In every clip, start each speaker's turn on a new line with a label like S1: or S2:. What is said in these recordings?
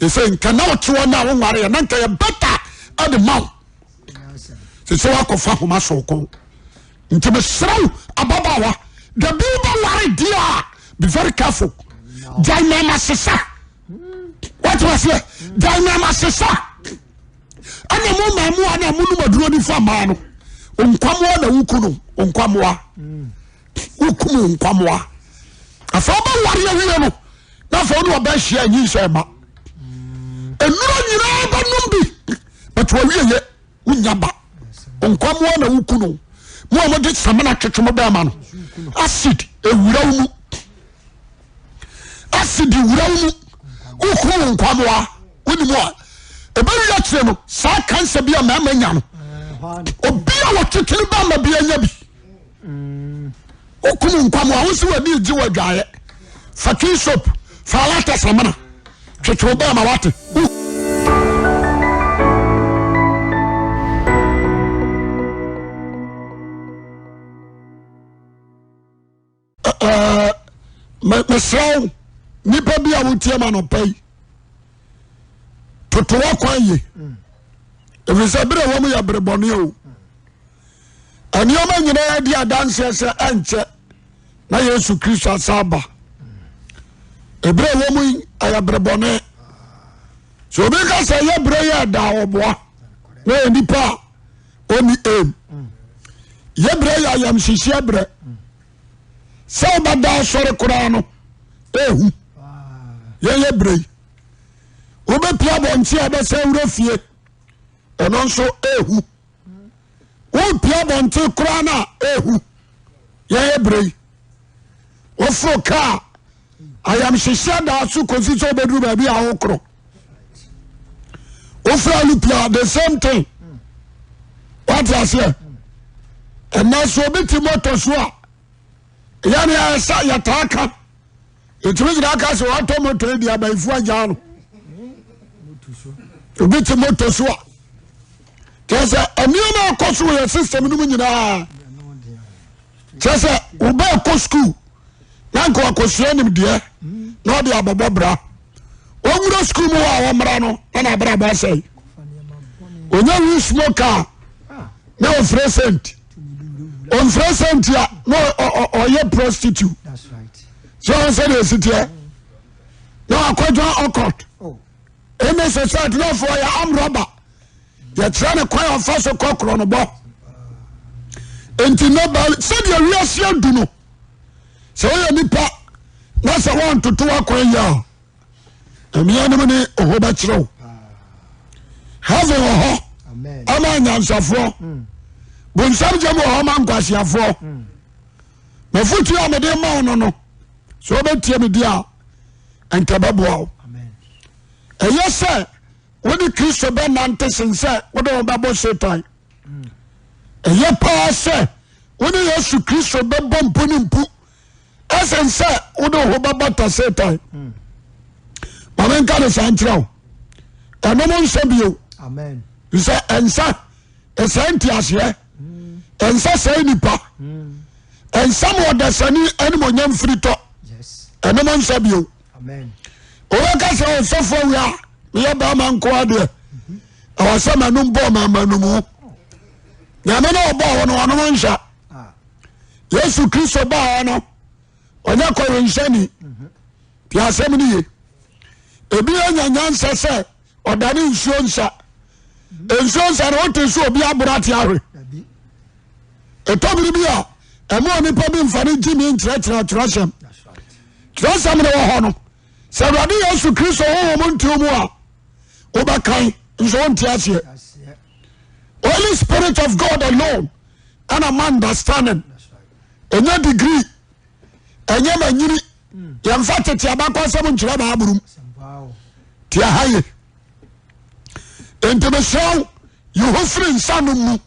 S1: Ɛsɛ nka na wote hɔ no a wonwareɛ na nka yɛ bɛta ɛde ma wo sɛ sɛ woakɔfa homa so kɔn. Nti mesrɛ wo ababaawa, da bi wobɛware deɛ a be very careful. Gyae nneɛma sesa. Woate aseɛ? Gyae nneɛma sesa. Ɛna mo mmaamuwa na monom aduro de fa mmaa no, nkwamoa na woku no, nkwamoa. Wokum nkwamoa. Afei wobɛware awie no, na afei wone ɔbɛ ahyia nyinsɛ ma. Nnuro nyinaa bɛnom bi, but wawie yɛ. Wonya ba nkwamoa na woku no. Mo a mode samina twetwe mo bɛrima no, acid ewura wo mu, acid wura wo mu, woku wo nkwamoa. Wonim a ɛbɛwi akyire no saa cancer bi a mmarima nya no, obi a wɔtwetwe ne bɛrima bi anya bi. Wokum nkwamoa, wo si w'ani gye wɔ adwaeɛ. Fa twin soap, fa alata samina twetwe wo bɛrima wate. Mesrɛ wo nipa bi a wotie ma nɔpa yi toto w'akwan ye ɛfiri sɛ berɛ wɔ mu yɛ bere bɔne o. Nneɛma nyinaa di adanseɛ sɛ ɛnkyɛ na Yesu Kristo asa aba. Ɛberɛ wɔ mu yi ɛyɛ bere bɔne. Sɛ obi ka sɛ ɛyɛ berɛ yɛ ɛda ɔboa na yɛ nipa a ɔni aim. Yɛ berɛ yɛ ayamhyehyeɛ berɛ. Sɛ wobɛda asɔre koraa no ɛhu. Yɛyɛ berɛ yi wobɛpia abɔnten a bɛsɛ wura fie ɛno nso ɛhu. Wopia abɔnten koraa no a ɛhu. Yɛyɛ berɛ yi woforo kaa ayamhyehyeɛ daa so kɔsi sɛ wobɛduru baabi a wokorɔ. Woforo alupia the same thing. Wate aseɛ? Ɛnɛ so obi te moto so a yɛne ɛsɛ yɛtaa ka ɛtumi gyina ka sɛ watɔ moto yi de abayifo agyaa no. Obi te moto so a kyerɛ sɛ nneɛma ɛkɔ so wɔ yɛ system no mu nyinaa kyerɛ sɛ wobɛɛkɔ school na nka wakɔsua nimdeɛ na ɔde abɔbɔ bra. Ɔwura sukuu mu hɔ a ɔmmra no na n'abrabɔ asɛe. Ɔnya wi smoke a na ɔfrɛ sent, ɔmfrɛ sent a na ɔyɛ prostitute. Sɛ ɔn sɛ deɛ ɛsi teɛ na wakɔdwa ɔkɔt ɛne sɛ sɛ atenafoɔ yɛ amrɔba yɛkyerɛ ne kwan ɔfa so kɔ korɔ no bɔ. Nti na sɛdeɛ wiase adu no sɛ woyɛ nipa na sɛ woantoto w'akwan yie a anuanom ne ɔhɔ bɛkyerɛ wo. Heaven wɔ hɔ ama anyansafoɔ, bonsam gyam wɔ hɔ ma nkwaseafoɔ. Mafotuo a mede ma wo no no sɛ wobɛtie me di a ɛnka bɛboa wo. Ɛyɛ sɛ wode Kristo bɛnante sen sɛ wode wo bɛbɔ Satan. Ɛyɛ paa sɛ wone Yesu Kristo bɛbɔ mpo ne mpu ɛsen sɛ wode wo ho bɛbata Satan. Ma menka ne saa nkyerɛ wo. Ɛnom nsa bio. Sɛ ɛnsa ɛsɛe nteaseɛ, ɛnsa sɛe nipa, ɛnsa ma ɔdasani animonyam firi tɔ. Ɛnom nsa bio. Wobɛka sɛ ɔsɔfo awia meyɛ bɛrima nko adeɛ ɛwɔ sɛ m'anom bɔɔ m'amanom. Nyame na ɔbɔɔ wo no ɔnom nsa. Yesu Kristo baa no ɔnyɛ kɔwensani. Ti asɛm no ye. Ebi anya nyansa sɛ ɔdane nsuo nsa. Nsuo nsa no wote so obi aboro ate ahwe. Ɛtɔ bere bi a ɛma onipa bi mfa no gye mi nkyerɛkyerɛ twerɛsɛm. Twerɛsɛm no wɔ hɔ no sɛ Awurade Yesu Kristo honhom ntew mu a wobɛkan nso wonte aseɛ. Holy Spirit of God alone ɛna ma understanding. Ɛnyɛ degree, ɛnyɛ manyini. Yɛmfa tete abakɔsɛm nkyerɛ Bible mu. Te aha ye. Enti mesrɛ wo yi ho firi nsa nom mu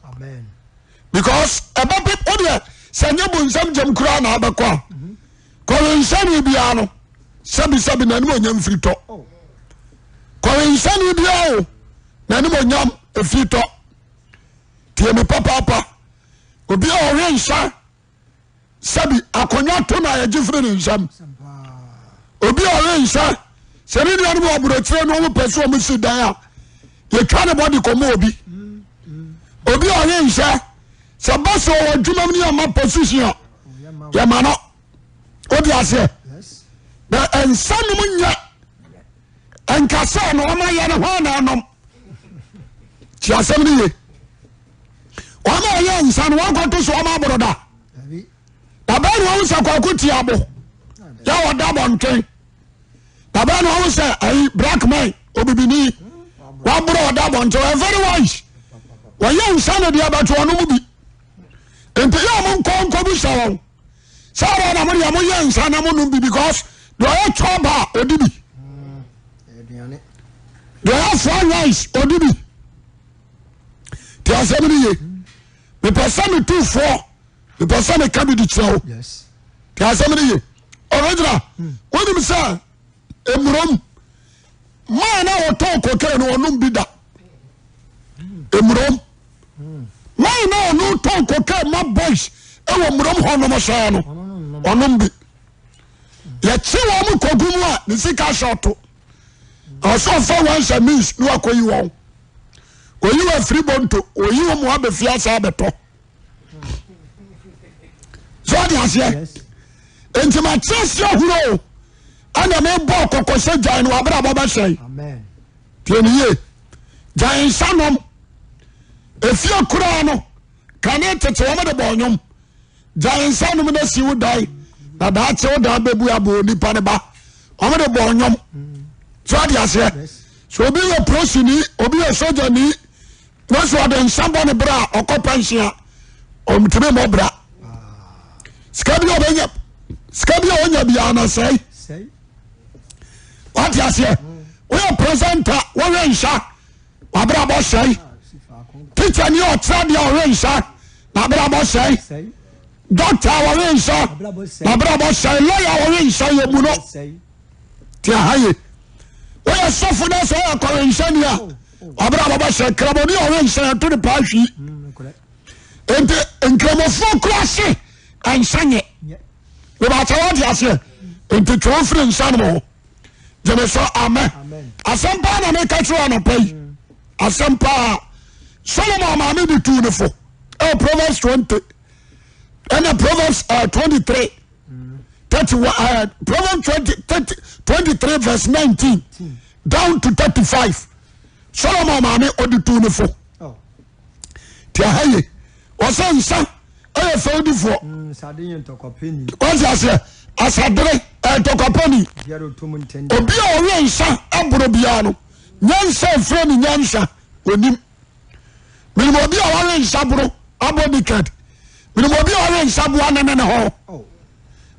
S1: because ɛbɛpe wodeɛ sɛ nyɛ bonsam gyam koraa na abɛkɔ a kɔwensani biara no sɛbisɛbi n'anim onyam firi tɔ. Kɔwensani biara o n'anim onyam efiri tɔ. Tie me papaapa. Obi a ɔwe nsa sɛbi akonnwa to na yɛgye firi ne nsam. Obi a ɔwe nsa. Sɛ ne nuanom wɔ aburokyire no wɔn pɛ sɛ wɔn si dan a, yɛtwa ne bɔde kɔma obi. Obi a ɔyɛ nhyɛ sɛ ba sɛ ɔwɔ adwuma mu ne yɛma position a yɛma no. Wode aseɛ? Na nsa nom nyɛ nka sɛ na ɔma yɛ no hɔ na ɛnom. Ti asɛm no ye. Wɔn a ɔyɛ nsa no wɔnkɔto so wɔn aboro da. Dabɛn na wɔn sɛ kwaku ti abo yɛ ɔda bɔntwen. Dabɛn na wɔn sɛ ayi black man obibini waboro ɔda bɔntwen. Wɔyɛ very wise. Wɔyɛ nsa no deɛ bɛto wɔn mu bi. Nti yɛ wɔn nkɔ nkɔ bi sɛ wɔn. Sɛ wɔn na mo deɛ mo yɛ nsa na mo nom bi because deɛ ɔyɛ twɛ ba a ɔdi bi. Deɛ ɔyɛ fried rice ɔdi bi. Ti asɛm no ye. Mepɛ sɛ metu foɔ mepɛ sɛ meka bi de kyerɛ wo. Ti asɛm no ye. Ɔregyina wonim sɛ mmurom maa na ɔtɔn kokee no ɔnom bi da. Mmurom maa na ɔno tɔn kokee ma boys ɛwɔ mmurom hɔ nom saa no ɔnom bi. Yɛkye wɔn kɔgu mu a ne sika hyɛ ɔto. Ɔsɛ ɔfa wɔn sɛ means na wakɔyi wɔn. Oyi wɔ afiri bonto oyi wɔ mu abɛfi asa abɛtɔ. So ɔde aseɛ nti ma te aseɛ huro ɛna mebɔ kɔkɔ sɛ gyae no wabrabɔ bɛsɛe. Tie ne yie gyae nsa nom efie koraa no kane tete wɔn de bɔ ɔnwom. Gyae nsa nom na si wo dan na daakye wo dan bɛbu abɔ onipa ne ba. Wɔn de bɔ ɔnwom. So ɔde aseɛ so obi yɛ prosini obi yɛ sogyani na so ɔde nsa bɔ ne bra a ɔkɔ pɛnhyɛn a ɔntumi mmɔ bra. Sika bi a ɔbɛnya sika bi a ɔnya biara na sɛe. Wate aseɛ woyɛ presenter wɔyɛ nsa wabrabɔ sɛe. Teacher ni ɔkyerɛ deɛ ɔwe nsa n'abrabɔ sɛe. Doctor a ɔwe nsa n'abrabɔ sɛe. Lawyer a ɔwe nsa yɛ mu no te aha ye. Woyɛ sɔfo na sɛ ɔyɛ kɔwe nsa ni a wabrabɔ bɛsɛe. Kramoni a ɔwe nsa yɛto ne paa hwi. Nti nkramofoɔ kura se nsa nyɛ. Bɛbɛkyɛ wɔte aseɛ. Nti twe wo firi nsa no ho. Gyeme so amen. Asɛm paa na meka kyerɛ anɔpa yi. Asɛm paa. Solomon maame de tuu ne fo. Ɛwɔ Proverbs 20. Ɛna Proverbs 23. 31 Proverbs 20, 30, 23 verse 19 down to 35. Solomon maame ɔde tuu ne fo. Ti aha ye. Ɔsɛ nsa ɛyɛ fɛwdifoɔ. Wɔte aseɛ asadere ɛyɛ ntɔkwapɛni. Obi a ɔwe nsa aboro biara no nyansa efirɛ ne nyansa onim. Menim obi a ɔwe nsa boro abɔ naked. Menim obi a ɔwe nsa bo anene ne ho. Oh.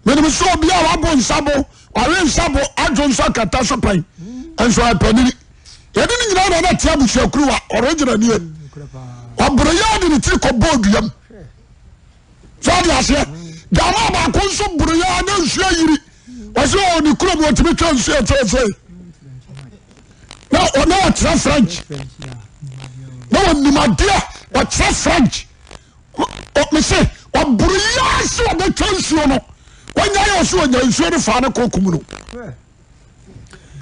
S1: Menim sɛ obi a wabo nsa bo ɔwe nsa bo adwo nso akata so pɛn nso ɔyɛ panini. Yɛde ne nyinaa na ɛna te abusuakuru a ɔregyina nie. Ɔboro yɛ de ne tiri kɔ bɔɔ duam. So ɔde aseɛ. Dama baako nso boro yɛ na nsuo ayiri. Ɔsɛ ɔwɔ ne kurom ɔtumi twa nsuo ɛkyɛɛsɛ. Na ɔna ɔkyerɛ French. Na ɔnim adeɛ ɔkyerɛ French. Mese ɔboro yɛ sɛ ɔbɛtwa nsuo no. Wɔnya yɛ ɔsɛ ɔnya nsuo no fa ne kɔ kum no.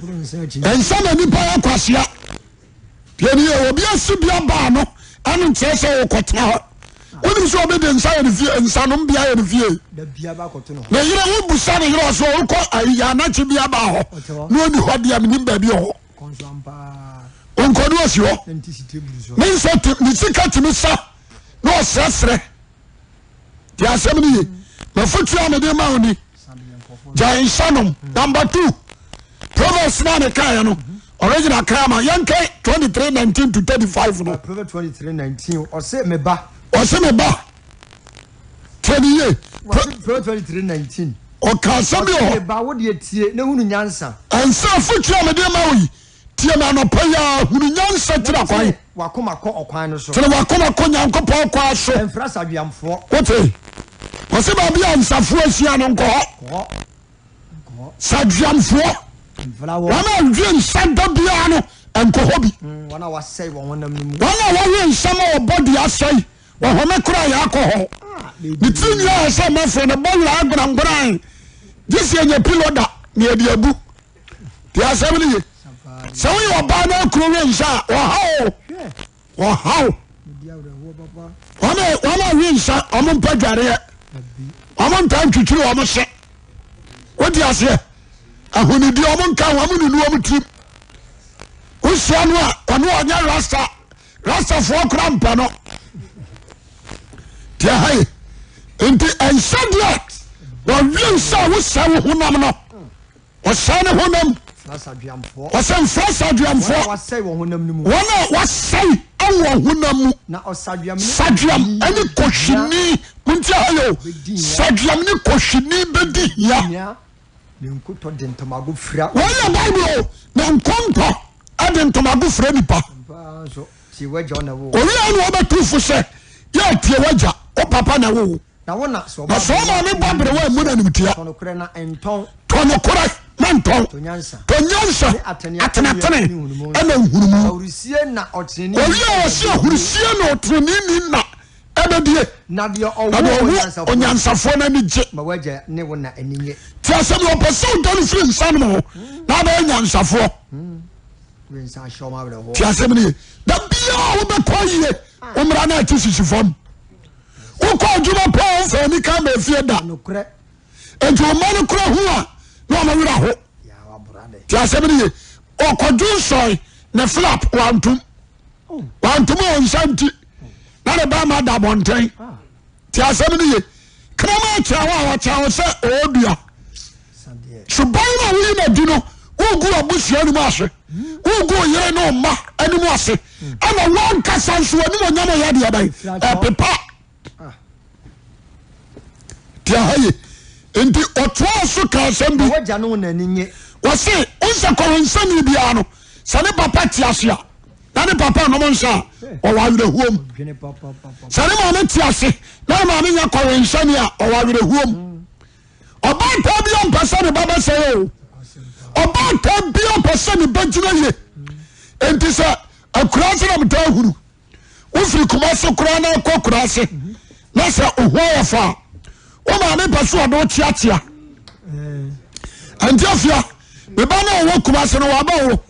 S1: Ɛnsa na nipa yɛ kwasea. Deɛ ni yɛ obi asi bia baa no ɛno nkyerɛ sɛ ɔkɔtena hɔ. Wonim sɛ obi de nsa yɛ ne fie nsanom bia yɛ ne fie. Ne yere wo busa ne yere ɔsɛ ɔkɔ ayi anakye bia baa hɔ na ɔni hɔ deɛ menim baabi ɔwɔ. Ɔnkɔ ne ɔsi hɔ. Ne nsa ne sika tumi sa na ɔsrɛsrɛ. Deɛ asɛm no ye. Mafotuo a mede ma wo ni. Gyae nsa nom. Number two, Proverbs náà ne kaeɛ no, original kan ma yɛnka 23 19 to 35 no.
S2: Proverbs 23 19 ɔse me ba.
S1: Ɔse me ba. Tie ne yie.
S2: Proverbs 23 19.
S1: Ɔka asɛm bi wɔ hɔ.
S2: Ɔse me ba wo deɛ tie na hunu nyansa.
S1: Ɛnsa afotuo a mede ma wo yi. Tie me anɔpa yi ara, hunu nyansa kyerɛ kwan.
S2: Tene w'akoma kɔ ɔkwan no so.
S1: Tene w'akoma kɔ Nyankopɔn kwan so.
S2: Mfra sadweamfoɔ.
S1: Wote? Wɔse baabi a nsafoɔ ahyia no nkɔ hɔ.
S2: Nkɔ hɔ. Nkɔ hɔ.
S1: Sadweamfoɔ.
S2: Mfra wɔn.
S1: Wɔn a wɔdwe nsa da biara no, nkɔ hɔ bi.
S2: Wɔn a wɔasɛe wɔn honam no mu.
S1: Wɔn a wɔwe nsa ma wɔbɔ dua asɛe wɔhome koraa yɛ akɔ hɔ. Ne tiri nwi ayɛ sɛ mmɛfo, ne bɔ werɛ agorangoran. Gye sɛ yɛnya pillow da na yɛde abu. Te asɛm no ye. Sɛ woyɛ ɔbaa na akuro we nsa a, ɔha o. Ɔha o. Wɔn a wɔn a we nsa, wɔn mpɛ dwareɛ. Wɔn ntaa ntwitwiri wɔn se. Wote aseɛ? Ahonidi wɔn nka wɔn nunu wɔn tirim. Wohyia no a, ɔno ɔnyɛ rasta. Rastafoɔ kora mpɛ no. Te ha yi. Nti ɛnsɛ deɛ wɔwe nsa a wosɛ wo honam no. Ɔsɛe ne honam. Ɔsɛ mfra sadweamfoɔ.
S2: Wɔn a wɔasɛe wɔn honam no mu.
S1: Wɔn a wɔasɛe wɔ honam mu.
S2: Na ɔsadweam ne
S1: Sadweam ne kɔhwini. Montie ha yɛ o. Sadweam ne kɔhwini bɛdi hia.
S2: Ne nkotɔ de ntomago fira.
S1: Wɔn yɛ Bible o. Na nkontɔ de ntomago fira nipa.
S2: Tie w'agya ɔna wo.
S1: Owia na ɔbɛtu fo sɛ yɛ tie w'agya, wo papa na ɛwo wo.
S2: Na wo na sɛ
S1: Na
S2: ɔba
S1: sɛ ɔmaame bɔ aberewa a mmu no animtia.
S2: Tɔ nokorɛ na ntɔn.
S1: Tɔ nokorɛ na ntɔn.
S2: Tɔ nyansa.
S1: Tɔ nyansa.
S2: Ne ateneatene
S1: Atenatene
S2: ne nhunumu.
S1: ɛna nhunumu.
S2: Ahurisie na ɔteneneeni
S1: Owia a ɔse ahurisie na ɔteneneeni na ɛbɛdie.
S2: Na deɛ ɔwo
S1: Na deɛ ɔwo
S2: onyansafoɔ.
S1: onyansafoɔ no ani gye.
S2: Ma w'agya ne wo na ani nye.
S1: Ti asɛm yi, ɔpɛ sɛ ɔdane firi nsa nom ho na abɛyɛ nyansafoɔ.
S2: Wei nsa ahyɛ wɔn awerɛhoɔ.
S1: Ti asɛm no ye. Da biara wobɛkɔ yie, wo mmara no ate sisi fam. Wokɔ adwuma paa womfa ani ka ma efie da.
S2: Nokorɛ.
S1: Nti wo mma no kora hu a na wɔn werɛ ho.
S2: Yaa wabora dɛ.
S1: Ti asɛm no ye. Ɔkɔdwo nsɔe ne flap wantom. Wantom a ɔnsa nti na ne ba ma da abɔnten. Ti asɛm no ye. Kraman kyerɛ hɔ a ɔkyerɛ wo sɛ ɔɔdua. Suban no a woyi no adi no wogu abusua no mu ase. Wogu yere ne ɔma anim ase. Ɛna wankasa nso anim onyam yɛ deɛ bɛn ɛpepa. Ti aha ye. Nti ɔtoa so ka asɛm bi.
S2: W'agya ne wo na ani nye.
S1: Wɔse wonsɛ kɔwensani biara no sɛ ne papa te ase a na ne papa nom nsa a ɔwɔ awerɛhoɔ mu. Sɛ ne maame te ase na ne maame nyɛ kɔwensani a ɔwɔ awerɛhoɔ mu. Ɔbaatan bi mpɛ sɛ ne ba bɛsɛe o. Ɔbaatan bi mpɛ sɛ ne ba gyina yie. Nti sɛ akuraase na metaa hunu wofiri Kumase koraa na akɔ akuraase na sɛ ohu ayɛ fa a wo maame pɛ so ɔde wo kyeakyea. Nti afia me ba na ɔwɔ Kumase no waba o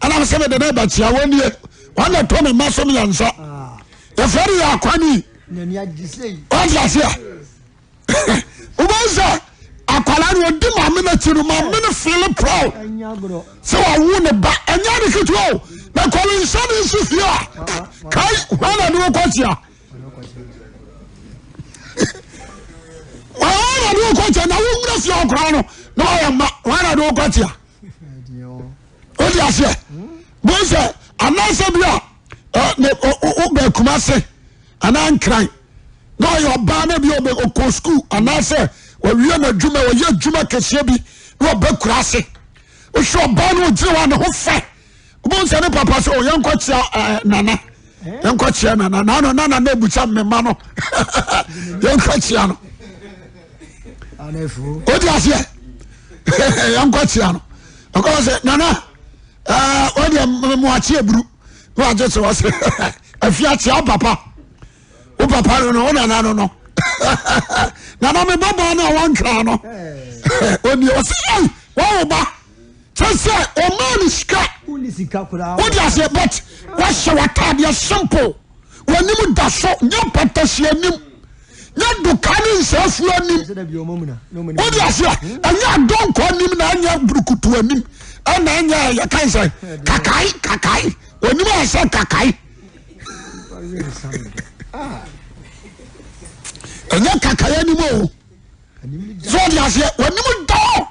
S1: ɛna sɛ mede ne bɛkyea wɔnie wɔn na ɛtɔ me mma so mmiɛnsa yɛfrɛ no yɛ akwani ɔde aseɛ wobɛhu sɛ akwadaa no ɔdi maame no akyi no maame no feel proud sɛ wawo ne ba ɛnyɛ ade ketewa o na kɔle nsa ne nsi fie a kai hwan na de wokɔkyea hwan na de wokɔkyea na wonwura fie ɔkoraa no na wayɛ mma hwan na de wokɔkyea wode aseɛ bohu sɛ anaasɛ bi a wobɛ kuma se anaa nkran na ɔyɛ ɔbaa na bi ɔkɔ sukuu anaasɛ wawie n'adwuma ɔyɛ adwuma kɛseɛ bi na ɔbɛ kura ase wohwɛ ɔbaa no ɔgyina hɔ a ne ho fɛ wobɛhu sɛ ne papa sɛ ɔyɛ nkɔkyea eh, nana yɛnkɔkyea nana nano na nana abusa mmema no yɛnkɔkyea no wode aseɛ yɛnkɔkyea no ɔkɔ sɛ nana wodeɛ mmoakye aburu na wagye sɛ ɔsɛ afiakyea wo papa wo papa no no wo nana no no nana me babaa no a wɔnkra no ɔni ɔsɛ ei wɔwo ba kyɛ sɛ ɔmaa ne sika wode aseɛ but wahyɛ w'ataadeɛ simple w'anim da so nyɛ patasi anim nyɛ doka ne nsaafuo anim wode aseɛ ɛnyɛ adɔnkɔ anim na ɛnyɛ burukutu anim ɛna ɛnyɛ yɛka sɛ kakae kakae onim ayɛ sɛ kakae ɛnyɛ kakae anim o so wode aseɛ w'anim da hɔ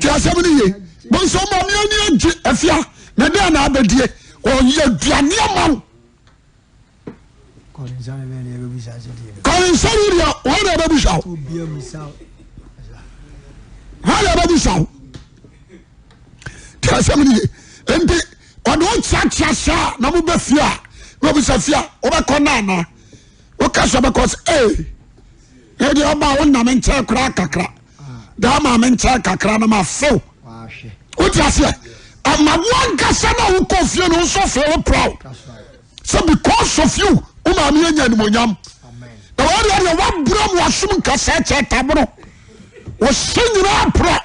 S1: ti asɛm no ye bonsɛ ɔma me ani agye afia na dɛn na abɛdie ɔyɛ aduane ama wo Kɔnsani deɛ wɔn na ɛbɛbisa wo. Wɔn na ɛbɛbisa wo. Tí a sɛm ni ye. Nti ɔde wo kyeakyea saa na mo bɛ fie a na obisa fie a wobɛkɔ na ana woka sɛ ɔbɛkɔ sɛ ee ɛdeɛ ɔba wo nam nkyɛn koraa kakra daa maame nkyɛn kakra na ma few. Wote aseɛ ama wankasa na wokɔ fie no nso feel proud. Sɛ because of you wo maame anya animonyam na wɔn deɛ deɛ wabrɛ mu asom nkasa kyɛ tabono wɔhyɛ nyinaa porɔ.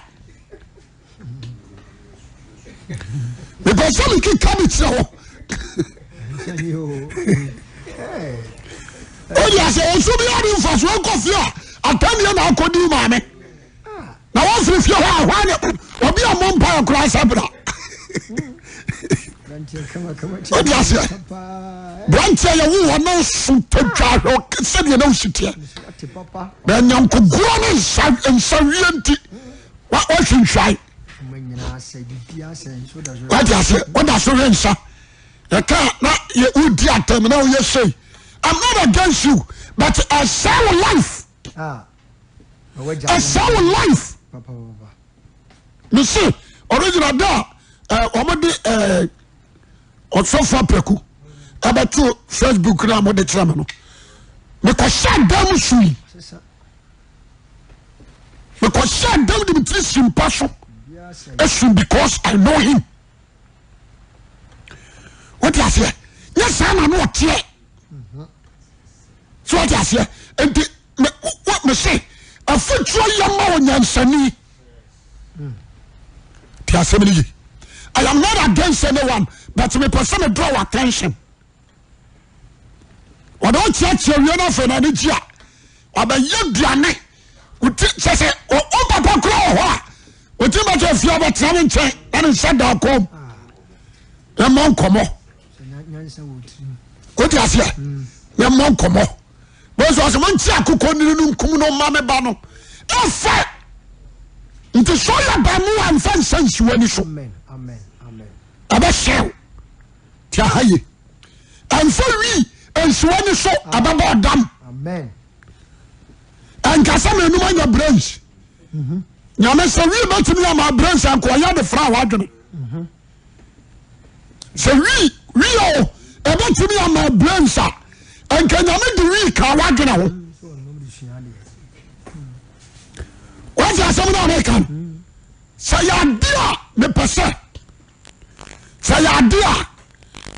S1: Mepɛ sɛ mekeka bi kyerɛ hɔ. Wode asɛ ɔso bi ade mfasoɔ nkɔ fie a atɛnneɛ na akɔdi maame. Na wɔmfiri fie hɔ a hɔ ne obi a mmɔ mpaeɛ koraa sɛ bra. Wode aseɛ branteɛ yɛwo wɔ ne so tadwa hwɛ sɛdeɛ na wosi teɛ. Na nyankoguo ne nsawie nti wahwinhwae. Wate aseɛ woda so we nsa yɛka na wodi atɛm na woyɛ sei. I'm not against you but ɛsɛ wo life. Ɛsɛ wo life. Mese original da a wɔn de ɔsɔfo apɛku ɛbɛto Facebook na wɔde kyerɛ me no mekɔhyɛ dan mu sui. Mekɔhyɛ dan de me tiri si mpa so esu because I know him. Wote aseɛ? Nyɛ saa na no ɔteɛ. So wote aseɛ? Nti mese afotuo yɛ ma onyansani. Te asɛm no ye. I am not against anyone but mepɛ sɛ me draw attention. Wɔde wo kyeakyea wie no afei na ne gye a wabɛyɛ aduane woti kyɛ sɛ wo papa kura wɔ hɔ a wotumi bɛkyɛ fie abɛtena ne nkyɛn na ne nsa da kɔm yɛmmɔ nkɔmmɔ wote aseɛ yɛmmɔ nkɔmmɔ bɛsɛ ɔsɛ monkye akokɔ nini no nkum no ma me ba no ɛfɛ nti sɛ ɔyɛ ba mu a mfa nsa nsi w'ani so ɛbɛhyɛw Ti aha ye. Ɛnfa wi nsi w'ani so ɛbɛbɔ ɔdam. Ɛnka sɛ menum anya brains. Mhm. Nyame sɛ wi bɛtumi ama brains anka ɔyɛ de fra w'adwene. Mhm. Sɛ wi wi o ɛbɛtumi ama brains a ɛnka nyame de wi ka w'adwene ho. Wọ́n asɛm náà mẹ́ka no. Sɛ yɛ ade a mepɛ sɛ sɛ yɛ ade a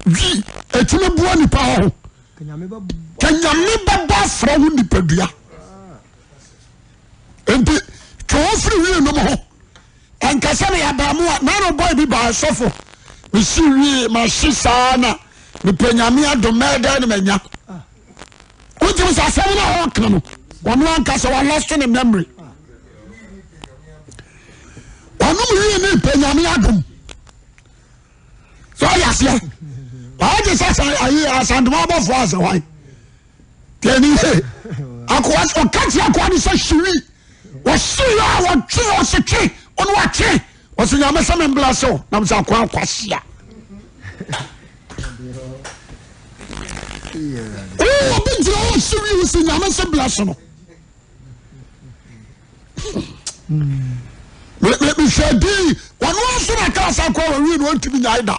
S1: wi ɛtumi boa nipa hɔ ho ka nyame bɛbɔ afra wo nipadua nti twe wo firi wie nom ho ɛnka sɛ meyɛ abaamuwa na no boy bi baa sɔfo mesi wie mahye saa na mepɛ nyame adom mɛdɛn ne manya wotumi sɛ asɛm no a ɔka no ɔno ankasa walɔsto ne memory ɔnom wie ne pɛ nyame adom sɛ ɔyɛ aseɛ ɔgye sɛ sɛ ayi asantuma abɔfoɔ asɛ hwan tiɛni ye akoa ɔka kyerɛ akoa no sɛ hyewi wɔhye yɛ a wɔtwe ɔse twe ɔno watwe ɔse nyame sɛ membla sɛ o nam sɛ akoa akwasia obi gyina hɔ hye wi wo sɛ nyame sɛ bla so no mehwɛ din ɔno nso na kaa sɛ akɔ wɔwie no ɔntumi nyae da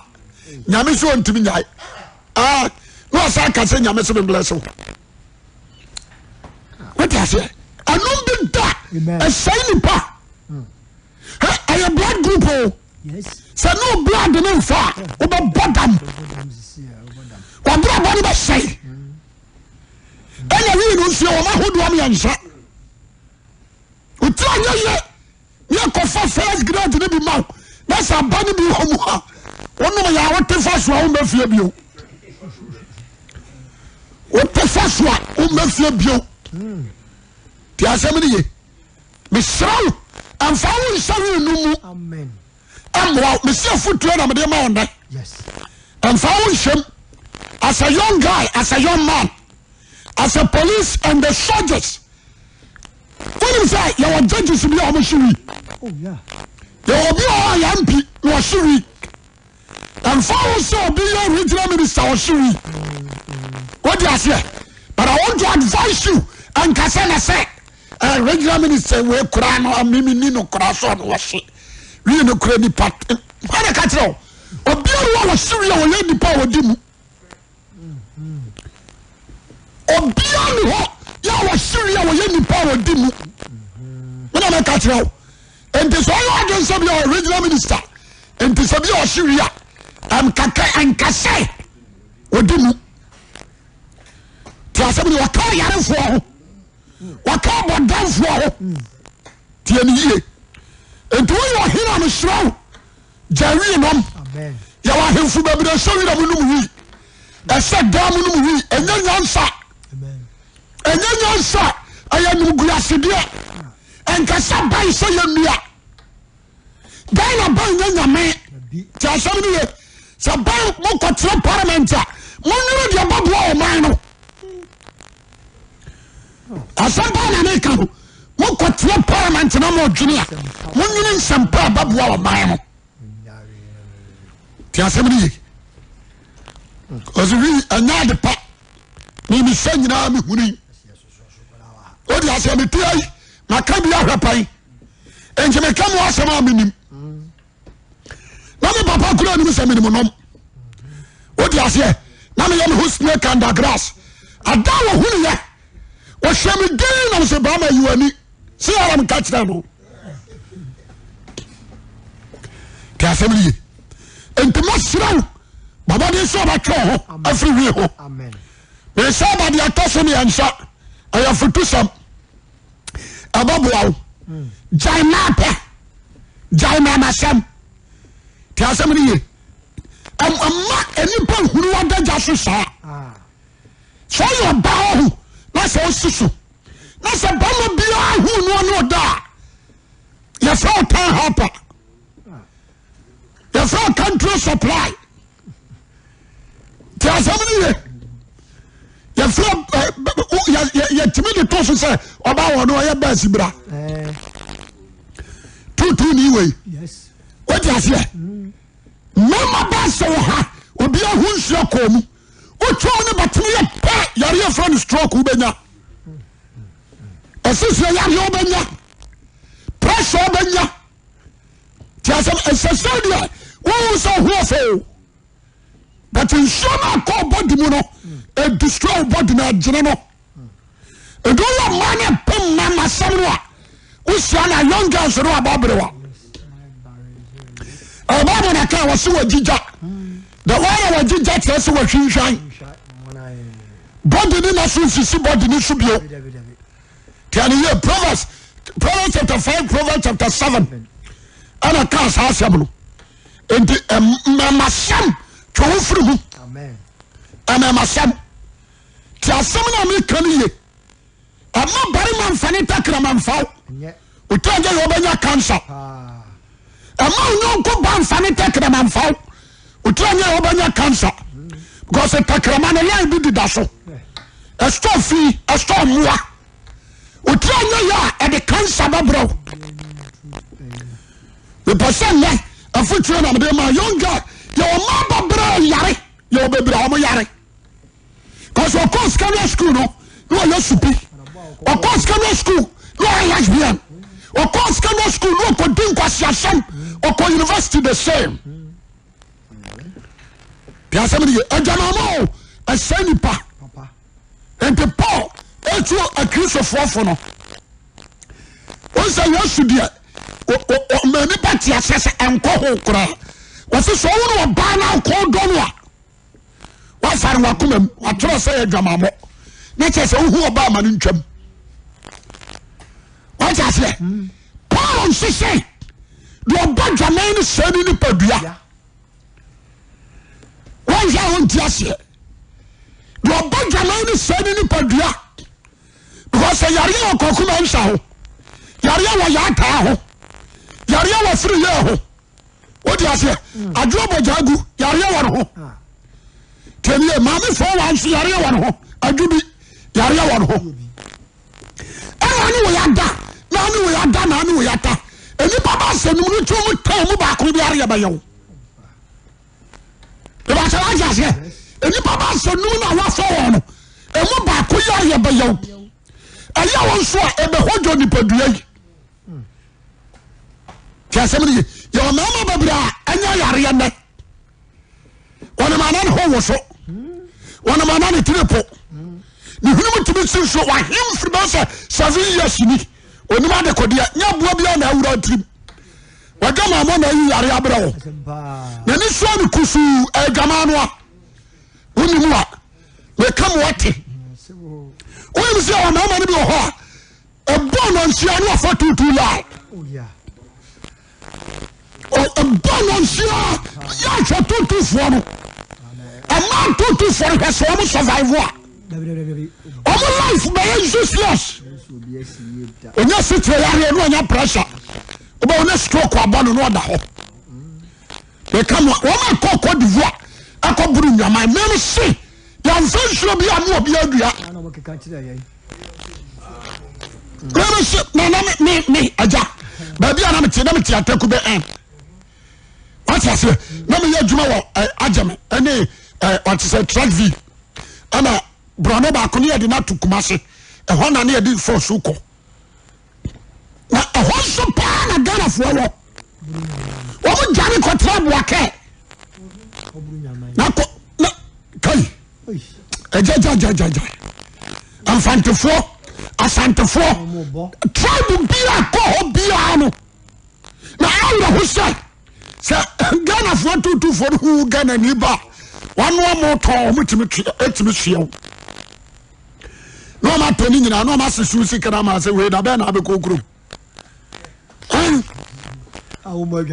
S1: nyame sɛ ɔntumi nyae ah, na ɔsa ka sɛ nyame sɛ memblɛ so wote aseɛ ɛnom bi da ɛsɛe nipa ɛyɛ blood group o sɛ ne o blood ne nfa a wobɛbɔ dam wabrabɔ no bɛsɛe ɛna wii no nso wɔn ahodoɔ mmiɛnsa wotiri anyɛ yie ne akɔfa first grade no bi ma wo na sɛ aba no bi wɔ mu a wonom yɛ a wote fa so a wommɛ fie bio wote fa so a wommɛ fie bio te asɛm no ye mesrɛ wo ɛmfa wo nhyɛ wii no mu mmoa wo mesi afotuo na mede ma wo nnɛ ɛmfa wo nhyɛm as a young guy as a young man as a police and the soldiers wonim sɛ yɛwɔ judges bi a wɔhye wi oh, yɛwɔ obi wɔ hɔ a yɛ mp na ɔhye wi ɛmfa wo sɛ obi yɛ regional minister ɔhye wi wode aseɛ but I want to advise you ɛnka sɛ na sɛ Eh, regional minister wei koraa no amimi ni no koraa so ɔno wɔhye wii no kora nipa hwan na ka kyerɛ wo obiara a wɔhye wii a wɔyɛ nipa a wɔdi mu obiara ni hɔ yɛ a wɔhye wii a wɔyɛ nipa a wɔdi mu mena mɛka kyerɛ wo nti sɛ ɔyɛ ɔdwen sɛ bi a regional minister nti sɛ bi a ɔhye wii a ɛnkaka ɛnkasɛ ɔdi mu te asɛm ni ɔka ayarefoɔ ho Waka abɔdamfoɔ ho. Tie no yie. Nti woyɛ ɔhene a mesrɛ wo. Gya wii nom. Yɛwɔ ahemfo bebree sɛ wira mu nom wii. Ɛsɛ dan mu nom wii. Ɛnyɛ nyansa. Ɛnyɛ nyansa. Ɛyɛ nimguasedeɛ. Ɛnkasa ban sɛ yɛ nnua. Ghana ban nyɛ nyame. Ti asɛm no ye. Sɛ ban mokɔtena parliament a, monwene deɛ bɛboa ɔman no. Asɛm paa na meka no. Mokɔtena parliament na modwene a, monwene nsɛmpa a bɛboa ɔman no. Ti asɛm no ye. Ɔsɛ wi ɛnyɛ ade pa. Memisɛ nyinaa mehuni. Wode aseɛ mete ayi maka bi ahwɛ pɛn. Nti meka mu asɛm a menim. Na me papa kura nim sɛ menim nom. Wode aseɛ na meyɛ me ho snake under grass. Ada a wɔhunu yɛ wɔhwɛ me din na mesɛ baama yi w'ani sɛ yɛra meka kyerɛ no. Te asɛm no ye. Nti mɛsrɛ wo bɔbɔden sɛ ɔbɛtwe wo ho afiri wie ho. Mesɛ ba deɛ ɛtɔ so mmiɛnsa ɛyɛ fotusɛm ɛbɛboa wo. Gyae maapɛ, gyae maamasɛm. Te asɛm no ye. Ɛmma nnipa nhunu w'adagya so saa. Sɛ ɔyɛ ɔbaa ɔho na sɛ ɔsi so na sɛ bɛrima biara hu no ɔne ɔda a yɛfrɛ wo town helper, yɛfrɛ wo country supply. Te asɛm no ye. Yɛfrɛ yɛtumi de to so sɛ ɔbaa wɔ no ɔyɛ bɛɛsi bra tuutuu ni wei. Wote aseɛ? Mmarima bɛɛsɛ wɔ ha obi ahu nsuo kɔɔ mu wotwam ne bɛtene yɛ pɛ yareɛ frɛ no stroke wobɛnya, ɛsesɛ yareɛ wobɛnya, pressure wobɛnya. Te asɛm ɛsɛ sɛ deɛ wohu sɛ ho ɔfɛ o but nsuo no akɔ body mu no ɛdestroy body no agyene no. Ɛdi woyɛ mmaa no pem ma masɛm no a wohyia no a young girls no abɔ aberewa. Bible na ka wɔse wɔgyigya the one a wɔgyigya kyerɛ sɛ wɔhwinhwan body ne na so nsisi body ne so bio. Tiɛ ne yie Proverbs Proverbs chapter 5 Proverbs chapter 7 ɛna kaa saa asɛm no. Nti mmɛmasɛm twe wo firi ho. Mmɛmasɛm te asɛm no a meka no ye. Ɛma barima mfa ne tɛkrɛma mfa wo. Wotɛ gye yɛ wobɛnya cancer. Ɛma onyɔnko ba mfa ne tɛkrɛma mfa wo. Wotɛ gye yɛ wobɛnya cancer. Because tɛkrɛma no line bi deda so. Ɛstɔ fi, ɛstɔ mmoa. Wotɛ nyɛ yɛ a ɛde cancer bɛbrɛ wo. Mepɛ sɛ nnɛ afotuo na mede ma young girl. Yɛwɔ mmaa babrɛ yare, yɛwɔ bebree a wɔn yare. Cause ɔkɔ secondary school no na ɔyɛ supi, ɔkɔ secondary school na ɔyɛ lesbian, ɔkɔ secondary school na ɔkɔ di nkwasiasɛm, ɔkɔ university the same. Tí a sɛm ni yɛ adwamamɔ o ɛsɛ nipa. Nti Paul etu akristofoɔ fo no, wɔn sɛ Yesu deɛ ɔma nipa te aseɛ sɛ ɛnkɔ ho koraa. Wɔsi sɛ ɔwɔ no ɔbaa na ɔkɔ dɔ no a. Wafa no wakoma mu watwerɛ sɛ yɛ adwamammɔ na kyerɛ sɛ wohu ɔbaa ma no ntwam. Wate aseɛ? Paul nso sɛ deɛ ɔbɔ dwaman no sɛ ne nipadua. Wɔnhwɛ a wɔnti aseɛ. Deɛ ɔbɔ dwaman no sɛ ne nipadua because sɛ yareɛ wɔ kɔkoma nsa ho, yareɛ wɔ yaataa ho, yareɛ wɔ firi yɛ ho. Wode aseɛ? Adwoa bɔgya agu yareɛ wɔ ne ho. Tiɛnie maame fɔ wa nso yareɛ wɔ ne ho. Adwo bi yareɛ wɔ ne ho. Ɛna ane wɔ yada na ane wɔ yada na ane wɔ yata. Nnipa ba sɛ num no twɛ mu tɛn mu baako bi areɛ bɛyɛ wo. Ìbàkyɛ wagye aseɛ. Nnipa ba sɛ num na wafɔ wɔn no emu baako yareɛ bɛyɛ wo. Ɛyɛ wɔn nso a ɛbɛhɔ dwo nipadua yi. Tí asɛm no ye. Yɛwɔ mmarima bebree a ɛnyɛ yareɛ nnɛ. Wɔnam ana ne ho woso. Wɔnam ana ne tiri po. Ne hwene mu tumi si nsuo. Wahem firi bɛyɛ sɛ 7 years ni. Onim adekodeɛ. Nyɛ aboa biara na awura tirim. Wadwamammɔ na ayi yare abrɛ wo. N'ani soa ne kusuu adwaman no a. Wonim a meka mu ate. Wonim sɛ yɛwɔ mmarima no bi wɔ hɔ a ɛbɔ nansia ne wafa tuutuu line. Ɛbɔ no nsia yɛhwɛ tutufoɔ no ɛma tutufoɔ no hwɛ sɛ wɔn survive a wɔn life bɛyɛ useless. Onya sitire yareɛ no ɔnya pressure wobɛ wɔn stroke abɔ no na ɔda hɔ. Meka mo wɔn akɔ Cote d'Ivoire akɔ buru nwaman mɛm se yɛnfɛ nsuo bi a mo obi adua. Mɛm se na na me me agya baabi a na mete na mete ataku bɛ ɛn wate aseɛ na meyɛ adwuma wɔ agyame ɛne wate sɛ Trackville ɛna borɔno baako ne yɛde no ato Kumase ɛhɔ na ne yɛde fɔso kɔ. Na ɛhɔ nso paa na Ghanafoɔ wɔ. Wɔn dwane kɔtena Aboakɛ. Na kɔ na kai ɛgyagyagyagyagya Mfantefoɔ, Asantefoɔ, tribe biara kɔ hɔ biara no. Na awerɛho sɛ sɛ Ghanafoɔ tutufoɔ no hu Ghana ni ba a wɔanoa mo tɔn wɔn tumi soɛ wo. Na ɔma atɔ ne nyinaa na ɔma asese sika no ama sɛ wei da bɛn na abɛkɔ kurom womɔ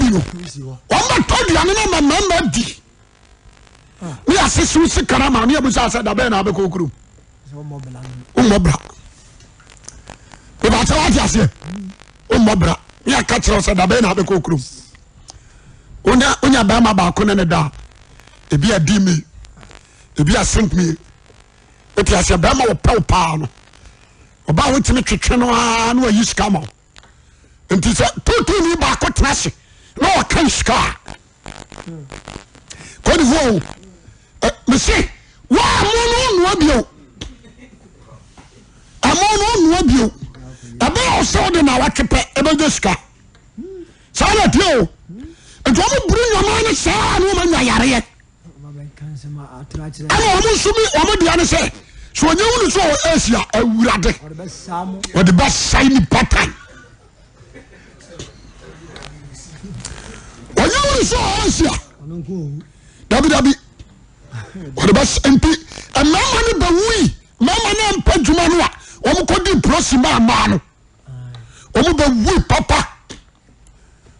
S1: bi no wɔbɛtɔ aduane no ama mmarima di ne asese sika no ama ne abusa sɛ da bɛn na abɛkɔ kurom wommɔ bra bɛbɛkyɛ wate aseɛ wommɔ bra ne aka kyerɛ sɛ da bɛn na abɛkɔ kurom wonya bɛrima baako ne ne da ebi adi mi ebi asink mi wote aseɛ bɛrima wɔpɛw paa no ɔbaa wotumi twetwe no ara na wayi sika ma wo nti sɛ tuutuuni baako tena ase na ɔka sika a kɔdifoɔ o mese waa mo no nnoa bio ɛmo no nnoa bio ɛbɛyɛ wo sɛ wode na watwe pɛ ɛbɛgye sika saa na ɛteɛ o nti wɔn buru nyamaa no saa na wɔn anya yareɛ Ɛna wɔn nso bi wɔn deɛ ne sɛ sɛ onye wunu sɛ ɔwɔ Asia awurade wɔde bɛsɛe nipa tan onye wunu sɛ ɔwɔ Asia dabi dabi wɔde bɛsɛ nti mmarima no bɛwui mmarima no mpɛ adwuma no a wɔn kɔ di prosi maa mmaa no wɔn bɛwui papa.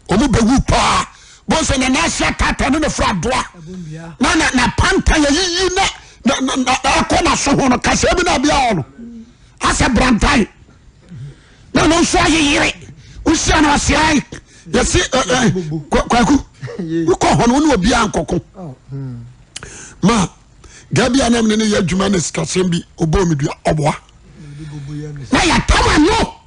S1: Wɔn bɛwu paa. Bọ́n sɛ na n'ase ataata ne n'afura adoa na na na panta yɛ yiyi na na na na akɔ n'aso ho no kasa bi na abia hɔ no asɛ brantan na ɔno nso ayeyere wosia no ɔse ayi yɛsi ɛ ɛ kwaku wokɔ hɔ no wo ne obiara nkɔko ma gabi anam ne ne yɛ adwuma ne sikasɛm bi ɔbɔɔ me dua ɔboa na yɛtam ano.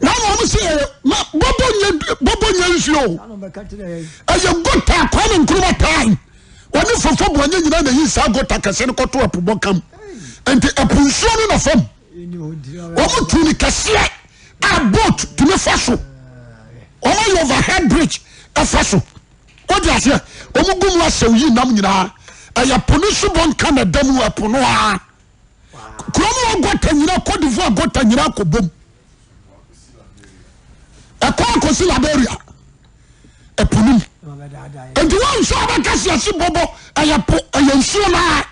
S1: Na wɔn sɛ yɛ ma bɔbɔ nyɛ bɔbɔ nyɛ nsuo o ɛyɛ gota Kwame Nkrumah time wɔne fofo bu ɔnyɛ nyinaa na yi saa gota kɛse no kɔto ɛpo bɔ kam nti ɛpo nsuo no na fam wɔn tu ne kɛseɛ a boat tumi fa so wɔn ayɛ overhead bridge ɛfa so wɔde aseɛ wɔn gu mu asɛw yi nam nyinaa ɛyɛ po no so bɔ nka na ɛda mu ɛpo no ara. Kurom hɔ gɔta nyina Cote d'Ivoire gɔta nyina akɔ bom. Ɛkɔ akɔsi Liberia ɛpo no mu. Nti wɔn nso abɛka si ase bɔbɔ ɛyɛ po ɛyɛ nsuo naa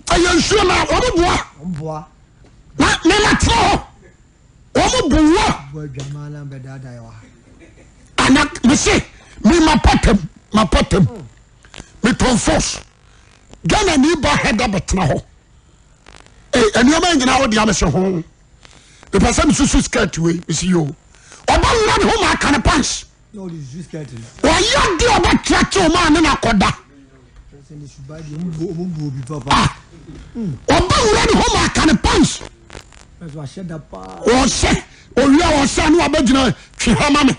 S1: ɛyɛ nsuo naa wɔn boa na nana tena hɔ wɔn boa. Ana mese mi ma patam ma patam metɔn force. Ghana ni ba ha da bɛtena hɔ ee nneɛma nyinaa wo deɛ mese ho mepɛ sɛ mesusu skirt wei mese yoo ɔba wura ne ho ma aka ne pants ɔyɛ de ɔbɛkyerɛkyerɛ ɔma ne nakɔda ah ɔba wura ne ho ma aka ne pants ɔhyɛ owia ɔhyɛ ne wabɛgyina twe ha ma me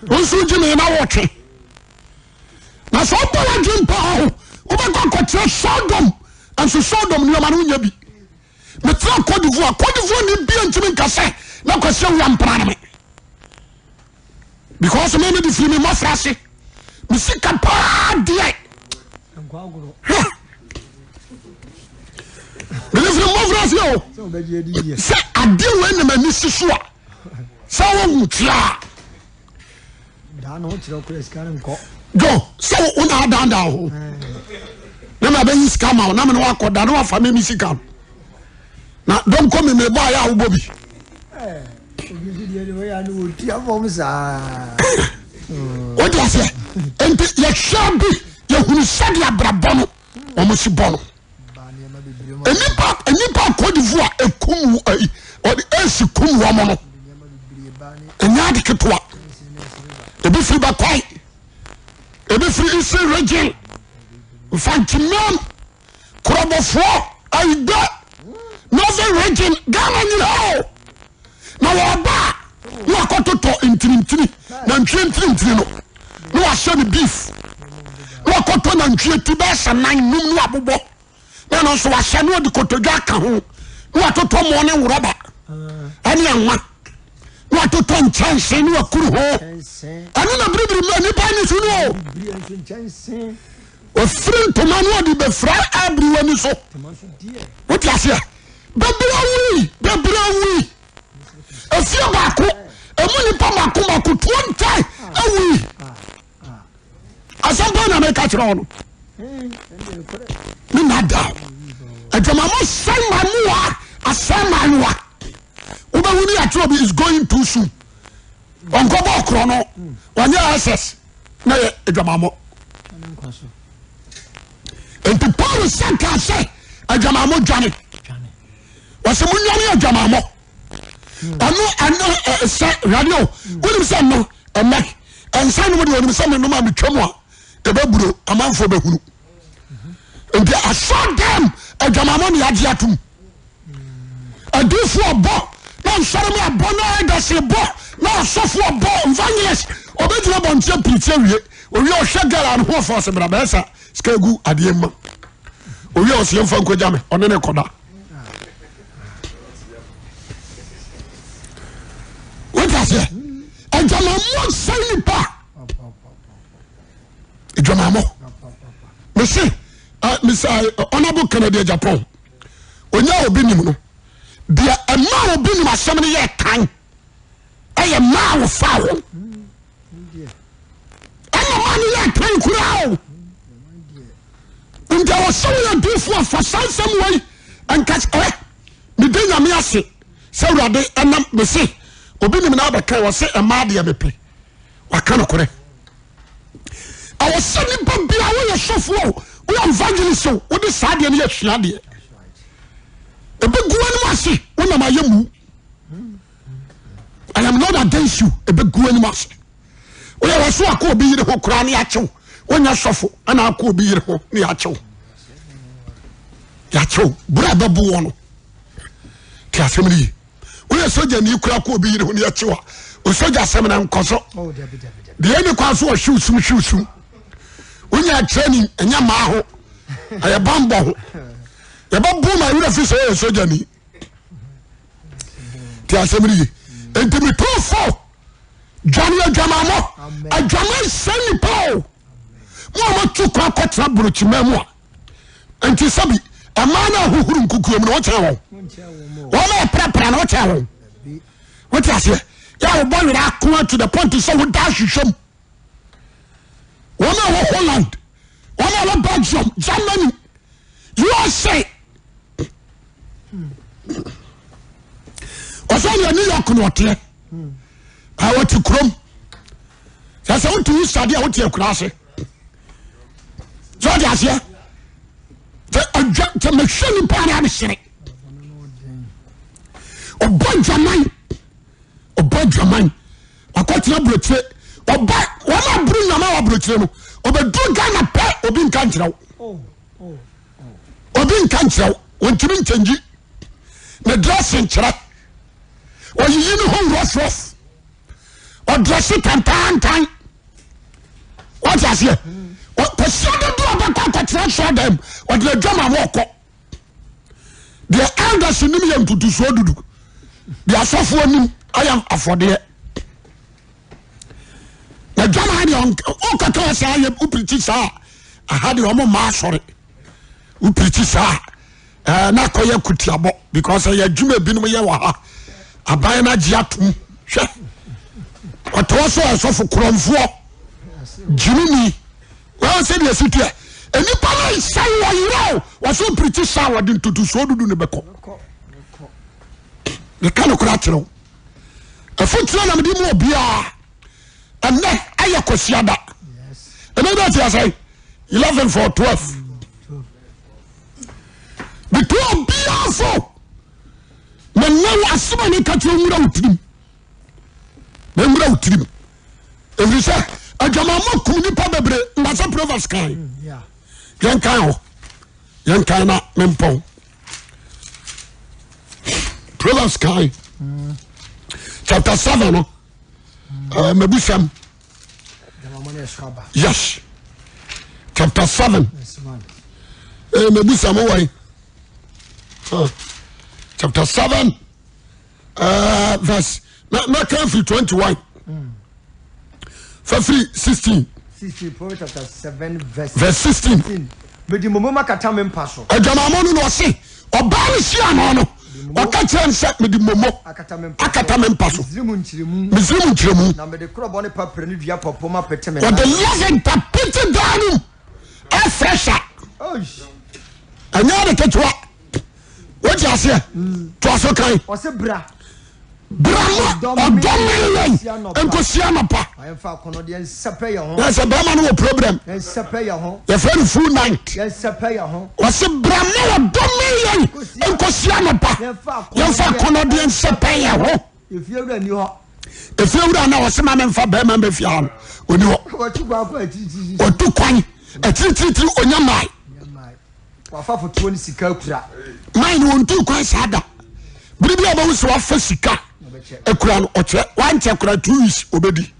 S1: nso gye me na wɔtwe Na sɛ wobɔ w'adwene mpa hɔ ho, wobɛkɔ akɔkyerɛ Sodom, nso Sodom nneɛma no wonya bi. Metra Cote d'Ivoire, Cote d'Ivoire ni bia ntumi nka sɛ na Kwasi Awuah mpena ne me. Because me me de firi me mmɔfra ase. Me sika paa deɛ. Hwɛ. Mede firi mmɔfra ase o. Sɛ adeɛ wei na m'ani si so a, sɛ wohu tia. Jo sɛ wo na adandan ho na ma bɛyi sika ma wo na mene wakɔda na wafa me me sika no na dɔnkɔ me mebɔ ayɛ a wobɔ bi. Wode aseɛ nti yɛhwɛ bi yɛhunu sɛdeɛ abrabɔ no wɔn si bɔ no. Nnipa nnipa Cote d'Ivoire ekum ayi ɔde esi kum wɔn no ɛnyɛ ade ketewa. Ebi firi Bɛkwae, ebi firi Eastern region, Mfantsiman, Korɔbɔfoɔ, Ayigbe, Northern region, Ghana nyinaa o. Na wɔba a na wakɔtotɔ ntinintini, nantwie ntinintini no na wahyɛ no beef na wakɔtɔ nantwie ti bɛyɛ sɛ nan num na wabobɔ na ɛno nso wahyɛ na ɔde kotodwe aka ho na watotɔ mɔ ne worɔba ɛne anwa na watotɔ nkyɛnse ne wakuru ho ɛno na biribiri ma nipa ani so no o ofiri ntoma no ɔde bɛfira abiriwa ni so wote aseɛ bɛbira wui bɛbira wui efie baako emu nipa mako mako 20 awui asɛm paa na meka kyerɛ wo no me na da adwamamɔ sɛn mamoa asɛn maayewa wobɛhu ne yɛatwerɛ bi is going too soon ɔnkɔbɔ ɔkorɔ no ɔnyɛ ss na yɛ adwamamɔ nti Paul sɛ kaa sɛ adwamamɔ dwane wɔsɛ monwane adwamamɔ ɔno ɛno sɛ hwɛde o wonim sɛ no ɛnɛ ɛnsa nom deɛ ɔnim sɛ menom a metwa mu a ɛbɛburo amanfoɔ bɛhunu nti asɔ dɛm adwamamɔ ne agye atom adiifoɔ bɔ na nsɔre mu abɔ na ɛdase bɔ na asɔfoɔ bɔ evangelist ɔbɛgyina bɔnteɛ pirikyi awie owie ɔhwɛ girl a ne ho ɔfɔ ɔsɛ bra bɛyɛ sa sika egu adeɛ mma owie ɔsɛ yɛmfa nkɔgya me ɔne ne kɔda wote aseɛ adwamammɔ sɛe nipa adwamammɔ mese mese honorable Kennedy Japan onya obi nim no deɛ ɛma obi nim asɛm no yɛ kan ɛyɛ maa wɔfa wɔn ɛna maa no yɛ kan koraa o nti ɛwɔ sɛ woyɛ diifoɔ afa saa nsɛm wei nka ɛ mede nyame ase sɛ awurade ɛnam mese obi nim na abɛka wɔ se ɛmaa deɛ mepɛ waka nokorɛ ɛwɔ sɛ nipa bia woyɛ sɔfoɔ o woyɛ evangelist o wode saa deɛ no yɛ sua deɛ ɛbɛgu anim ase wonam ayɛ mu I am not against you ɛbɛgu anim ase woyɛ wɔ so akɔ obi yere ho koraa ne akyew wonyɛ sɔfo ɛna akɔ obi yere ho ne akyew yɛakyew berɛ a bɛbo wɔ no te asɛm no yi woyɛ sogya ni koraa kɔ obi yere ho ne akyew a osogya asɛm no nkɔ so oh, deɛ ɛne kwan so ɔhyew sum hyew sum wonya training ɛnyɛ maa ho ɛyɛ bambɔ ho yɛbɛbo ma werɛ fi sɛ woyɛ sogya ni te asɛm no ye nti metu fo dwane adwamammɔ adwama nsɛ nipa o mo a moatu kwan kɔtena burokyima mu a nti sɛbi ɛmaa no ahohoro nkukuo mu no wokyɛn wɔn wɔn a ɛprapra no wokyɛn wɔn wote aseɛ yɛ a wobɔ werɛ ako to the point sɛ woda ahwehwɛ mu wɔn a wɔ Holland wɔn a wɔ Belgium Germany USA ɔsɛ deɛ New York na ɔteɛ a wɔte kurom sɛ sɛ wote wo sade a wote akura ase sɛ ɔde aseɛ sɛ adwa sɛ mehwɛ nipa no abesere ɔbɔ dwaman ɔbɔ dwaman wakɔtena aburokyire ɔba wɔn a buru nyama wɔ aburokyire no ɔbɛduru Ghana pɛ obi nka nkyerɛ wo obi nka nkyerɛ wo wɔntumi nkyɛngyi ne dressing nkyerɛ ɔyiyi ne ho rough rough ɔdrɛse tantantan wɔte aseɛ kɔsia dodo a ɔbɛkɔ akɔtena sɔɔ dɛm ɔde adwama wɔkɔ deɛ elders nim yɛ ntutusuo dudu deɛ asɔfoɔ nim ayɛ afɔdeɛ na dwama deɛ ɔkaka wɔ saa yɛ wopirikyi saa aha deɛ ɔmo mma asɔre wopirikyi saa ɛɛ na akɔyɛ kutiabɔ because ɛyɛ adwuma ebinom yɛ wɔ ha aban no agye atom hwɛ ɔtɔɔ so ɛsɔfo korɔmfoɔ gyimini wɔn sɛ deɛ si teɛ nnipa no nsɛn wɔ yerɛ o wɔsɛ ɔpirikyi saa wɔde ntotosoɔ dudu ne bɛkɔ meka no kora kyerɛ wo. Afotuo na mede mu obiara. Ɛnɛ ayɛ Kwasiada. Ɛnɛ dɛ ti asɛn 11 for 12. Metu obiara fo. Mene wo asɛm a meka kyerɛ nwura wo tirim. Nwura wo tirim. Ɛfiri sɛ adwamammɔ kum nipa bebree. Ndasɛ Proverbs kan. Yɛnkan hɔ. Yɛnkan na mempɔn. Proverbs kan chapter 7 no. Mabusɛm. Yes. Chapter 7. Mabusɛm wɔ yi. Chapter 7 verse mɛka firi 21. Fa firi 16.
S2: 16 Proverbs chapter 7 verse
S1: Verse 16.
S2: Mede momo makata me mpa so.
S1: Adwamammɔ no na ɔse ɔbaa no hyia no no ɔka kyerɛ no sɛ mede momo
S2: Akata me mpa so.
S1: akata me mpa so.
S2: Misraim nkyeremu.
S1: Misraim nkyeremu.
S2: Na mede korɔbɔ ne papire ne dua pɔpɔ mapete me
S1: Ɔde
S2: nan.
S1: lɔvinta pete dan no mu ɛfrɛsa.
S2: Oish.
S1: Ɛnyɛ ade ketewa. Wote aseɛ? Toa so kan.
S2: Ɔse bra.
S1: Bra ma ɔdɔ mene yɛn nkosi anɔpa.
S2: Ma yɛmfa akɔnnɔdeɛ nsɛpɛ yɛn ho.
S1: Na sɛ bɛrima no wɔ problem.
S2: Yɛnsɛpɛ yɛn ho.
S1: Yɛfrɛ no full night.
S2: Yɛnsɛpɛ yɛn ho.
S1: Ɔse bra ma ɔdɔ mene yɛn nkosi anɔpa. Yɛmfa akɔnnɔdeɛ nsɛpɛ yɛn ho.
S2: Efie wura ni hɔ.
S1: Efie wura na ɔse ma memfa bɛrima mbɛ fie ha no ɔni hɔ.
S2: Wɔtu kwan kɔ akyirikyiri.
S1: Ɔtu kwan akyirikyirikyiri ɔnya mae.
S2: Wafa fotoɔ ne sika akura.
S1: Mae no ɔntu kwan saa da. Bere bi a ɔbɛhu sɛ wafa sika akura no ɔkyerɛ wankyɛ kora 2 weeks ɔbɛdi.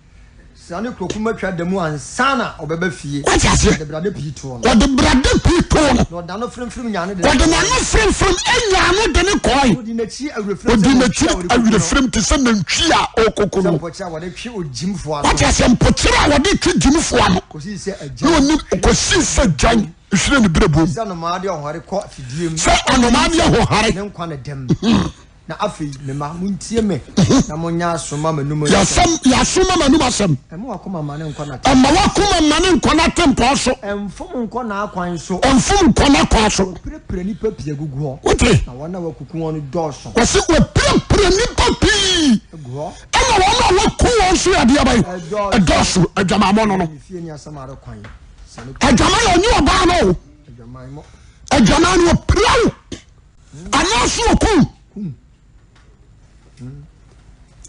S2: Sra ne kurokuma twa da mu ansa na ɔbɛba fie.
S1: Wate aseɛ?
S2: Ɔde brade pii too no.
S1: Ɔde brade pii too no.
S2: Na ɔde n'ano fremfrem nyaa no de ne
S1: Ɔde
S2: kɔe.
S1: n'ano fremfrem nyaa no de ne kɔe.
S2: Ɔdi n'akyi awerɛfirem
S1: Ɔdi
S2: sɛ nantwi
S1: n'akyi
S2: a wɔde kɔku no.
S1: awerɛfirem te sɛ nantwi a ɔrekɔku
S2: Sɛ
S1: no.
S2: mpɔkyerɛ a wɔde twe ogyimfoɔ ano.
S1: Wate aseɛ? Mpokyerɛ a wɔde twe gyimfoɔ ano.
S2: Kɔsii sɛ
S1: Na
S2: agyan
S1: ɔnim kɔsii sɛ gyan hwire ne berɛboɔ mu.
S2: Sɛ anomaa de ɔhɔre kɔ afidie mu.
S1: Sɛ anomaa de ahohare.
S2: Ne nkwa ne dɛm. Na afei, me mma, montie me, na monyɛ aso mma m'anom nsɛm.
S1: Yɛasɛm, yɛ aso ma m'anom asɛm.
S2: Mma w'akoma mma ne nkɔ n'atempɔn.
S1: Mma w'akoma mma ne nkɔ n'atempɔn so.
S2: Mfom nkɔ n'akwan so.
S1: Mfom nkɔ n'akwan so.
S2: Wɔpirapira nnipa pii agugu hɔ.
S1: Wote?
S2: Na wɔn a wɔakuku wɔn no dɔɔso.
S1: Wɔse wɔpirapira nnipa pii.
S2: Agu hɔ.
S1: Ɛna wɔn a wɔku wɔn nso yɛ adeɛ bɛn?
S2: Ɛdɔɔso.
S1: Ɛdɔɔso. Adwamammɔ no no.
S2: Ne fie ne asamaro kwan. Sane kɔ.
S1: Adwaman yɛ ɔnye ɔbaa no o.
S2: Adwaman mo.
S1: Adwaman no wɔpira wo. Anaasɛ ɔku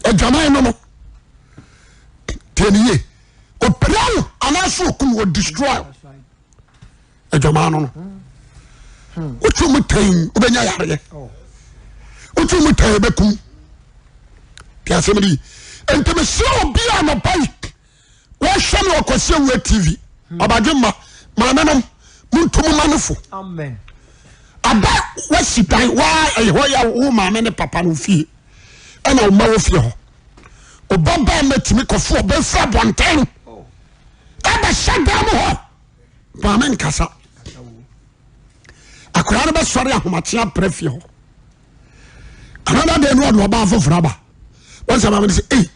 S1: adwaman no no tiɛniye ɔpira wo anaasɛ ɔku wo destroy adwaman no no wotwe mu tɛn wobɛnya yareɛ wotwe mu tɛn wobɛkum te asɛm no yi nti mesrɛ obi a nɔpa yi Wɔhwɛ me wɔ Kwasi Awuah TV. Ɔbadwe mma, maame nom, montu mo ma no fo.
S2: Amen.
S1: Aba wasi dan waa ɛyɛ hɔ yɛ wo maame ne papa no fie ɛna wo mma wɔ fie hɔ. Ɔba baa mɛtumi kɔfo ɔbɛ firi abɔnten ɛbɛhyɛ dan mu hɔ. Maame nkasa. Akwadaa no bɛsɔre ahomakye apra fie hɔ. Another day no ɔde ɔbaa foforɔ aba. Wɔn sɛ maame no sɛ ei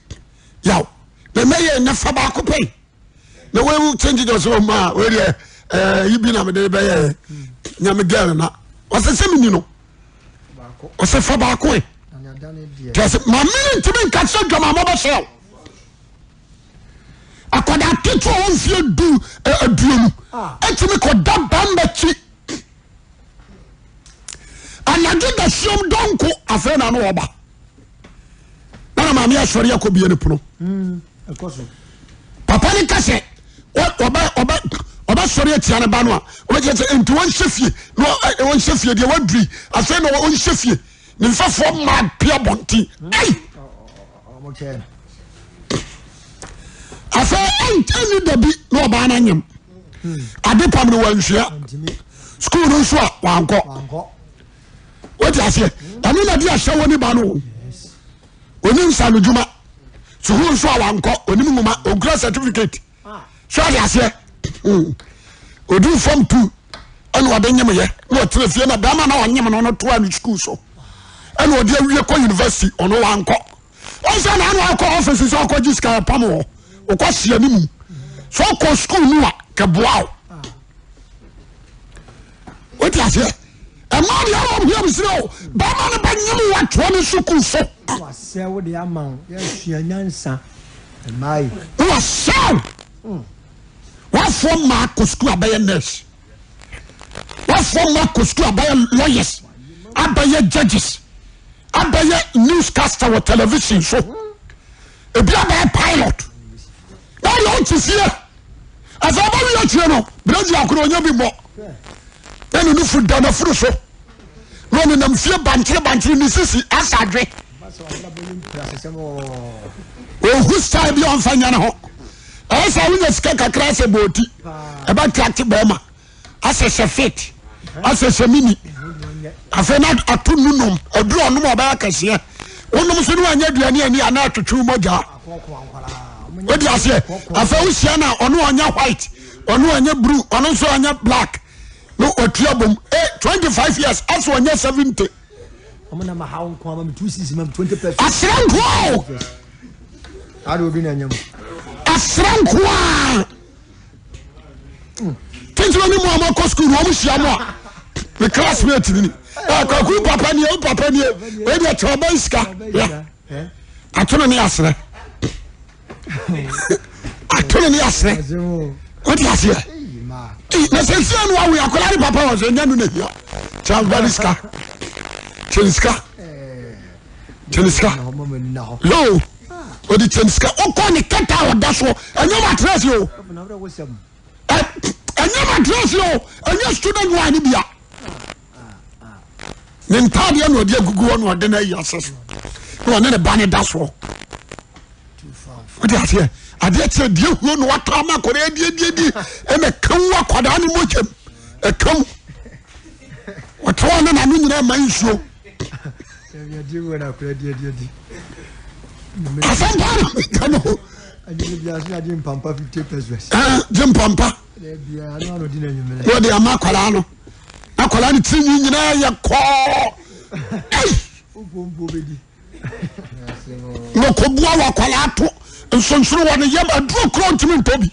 S1: yaw na mɛ yɛ na fa baako pɛ na wɔn change jɔ sɛ ɔmo a wɔn deɛ ɛɛ yi bi na mɛ de bɛyɛ nyame girl na ɔsɛ sɛ mi ni no ɔsɛ fa baako yɛ tɛsɛ maame no ntumi nka sɛ dwama mo bɛ sɛ o akwadaa ketewa wɔn fie du aduonu ɛtumi kɔ da bɛn akyi anadwo da suom dɔnko afei na ano ɔba. Na maame asɔre akɔ bie no pono. Papa no ka sɛ ɔbɛsɔre atia ne ba no a ɔbɛkyerɛ sɛ nti wɔnhyɛ fie na wɔnhyɛ fie deɛ waduri afei na wɔnhyɛ fie ne mfɛfoɔ mmaa pia bɔnten ai afei ɛnni dabi na ɔbaa no anyam ade pam no wansua sukuu no nso a wankɔ wote aseɛ ɛno na de ahyɛ wɔ ne ba no onim nsanodwuma sukuu nso a wankɔ onim nwoma okura certificate so ade aseɛ odu fam tu ɛna ɔde nyem yɛ na ɔtena fie na bɛrima na ɔnyem no no toa ne sukuu so ɛna ɔde awie kɔ university ɔno wankɔ ɔsɛ na ano akɔ ɔfisi sɛ ɔkɔ gye sika ɛpam wɔ ɔkɔ hyia ne mu sɛ ɔkɔ sukuu mu a kɛboa o wote aseɛ. Ɛmaa deɛ ɛwɔ hia mesrɛ o, bɛrima no bɛnyem wo atoa ne sukuu so.
S2: Wasɛ wo de ama wo, yɛsua nyansa. Ɛmaa yi.
S1: Wasɛ wo. Wafoɔ mmaa kɔ sukuu abɛyɛ nurse. Wafoɔ mmaa kɔ sukuu abɛyɛ lawyers, abɛyɛ judges, abɛyɛ newscaster wɔ television so. Ebi abɛyɛ pilot. Na ɔyɛ ɔnte fie. Afei ɔbɛwie akyire no, Brazil akoro ɔnyɛ bi mmɔ. Na ne nufu da n'afuru so. Na ɔnenam fie bankyere bankyere ne sisi asa adwe. Ohu style bi a ɔmfa nyɛ ne ho. Ɛyɛ sɛ wonya sika kakra sɛ bɔɔti. Ɛbɛ attract bɛrima. Asɛ hyɛ fit. Asɛ hyɛ mini. Afei na ato nunom. Aduru ɔnom ɔbɛyɛ kɛseɛ. Wonom so ne wanyɛ aduane ani anaa atwetwe mogya. Wodi aseɛ. Afei wohyia na ɔno ɔnyɛ white. Ɔno ɔnyɛ blue. Ɔno nso ɔnyɛ black. No ɔtua bom. Eh, 25 years. Asɛ ɔnyɛ 70. Asrɛ nkoa o. Asrɛ nkoa. Titiri ni mu a wɔkɔ sukuu na wɔn hyia mu a me classmate ni ɛ kwaku papa nie o papa nie o deɛ kyerɛ ɔbɛn sika yɛ atono ne asrɛ atono ne asrɛ o de aseɛ na sɛ nsia no awo akwadaa ne papa wɔ sɛ nya no na hia kyerɛ ɔbɛn sika kyerɛ sika. Kyɛn sika yoo ɔde kyɛn sika ɔkɔ ne kɛtɛ a ɔda soɔ ɛnyɛ matress o ɛnyɛ matress o ɛnyɛ student one bia ne ntaadeɛ na ɔde agugu hɔ na ɔde no ayi ase so na ɔne ne ba ne da soɔ wode aseɛ adeɛ kyerɛ deɛ huo na watɔ ama akɔda adiadiadi ɛna ka wu akwadaa ne mogyam ɛka mu ɔte hɔ ne n'ano nyinaa ma nsuo asɛm paa na meka no gye mpampa na ɔde ama akwadaa no akwadaa no tiri nwi nyinaa yɛ kɔɔ na ɔkɔbua wɔ akwadaa to nsonsono wɔ ne yam aduro kuro ntumi ntɔ bi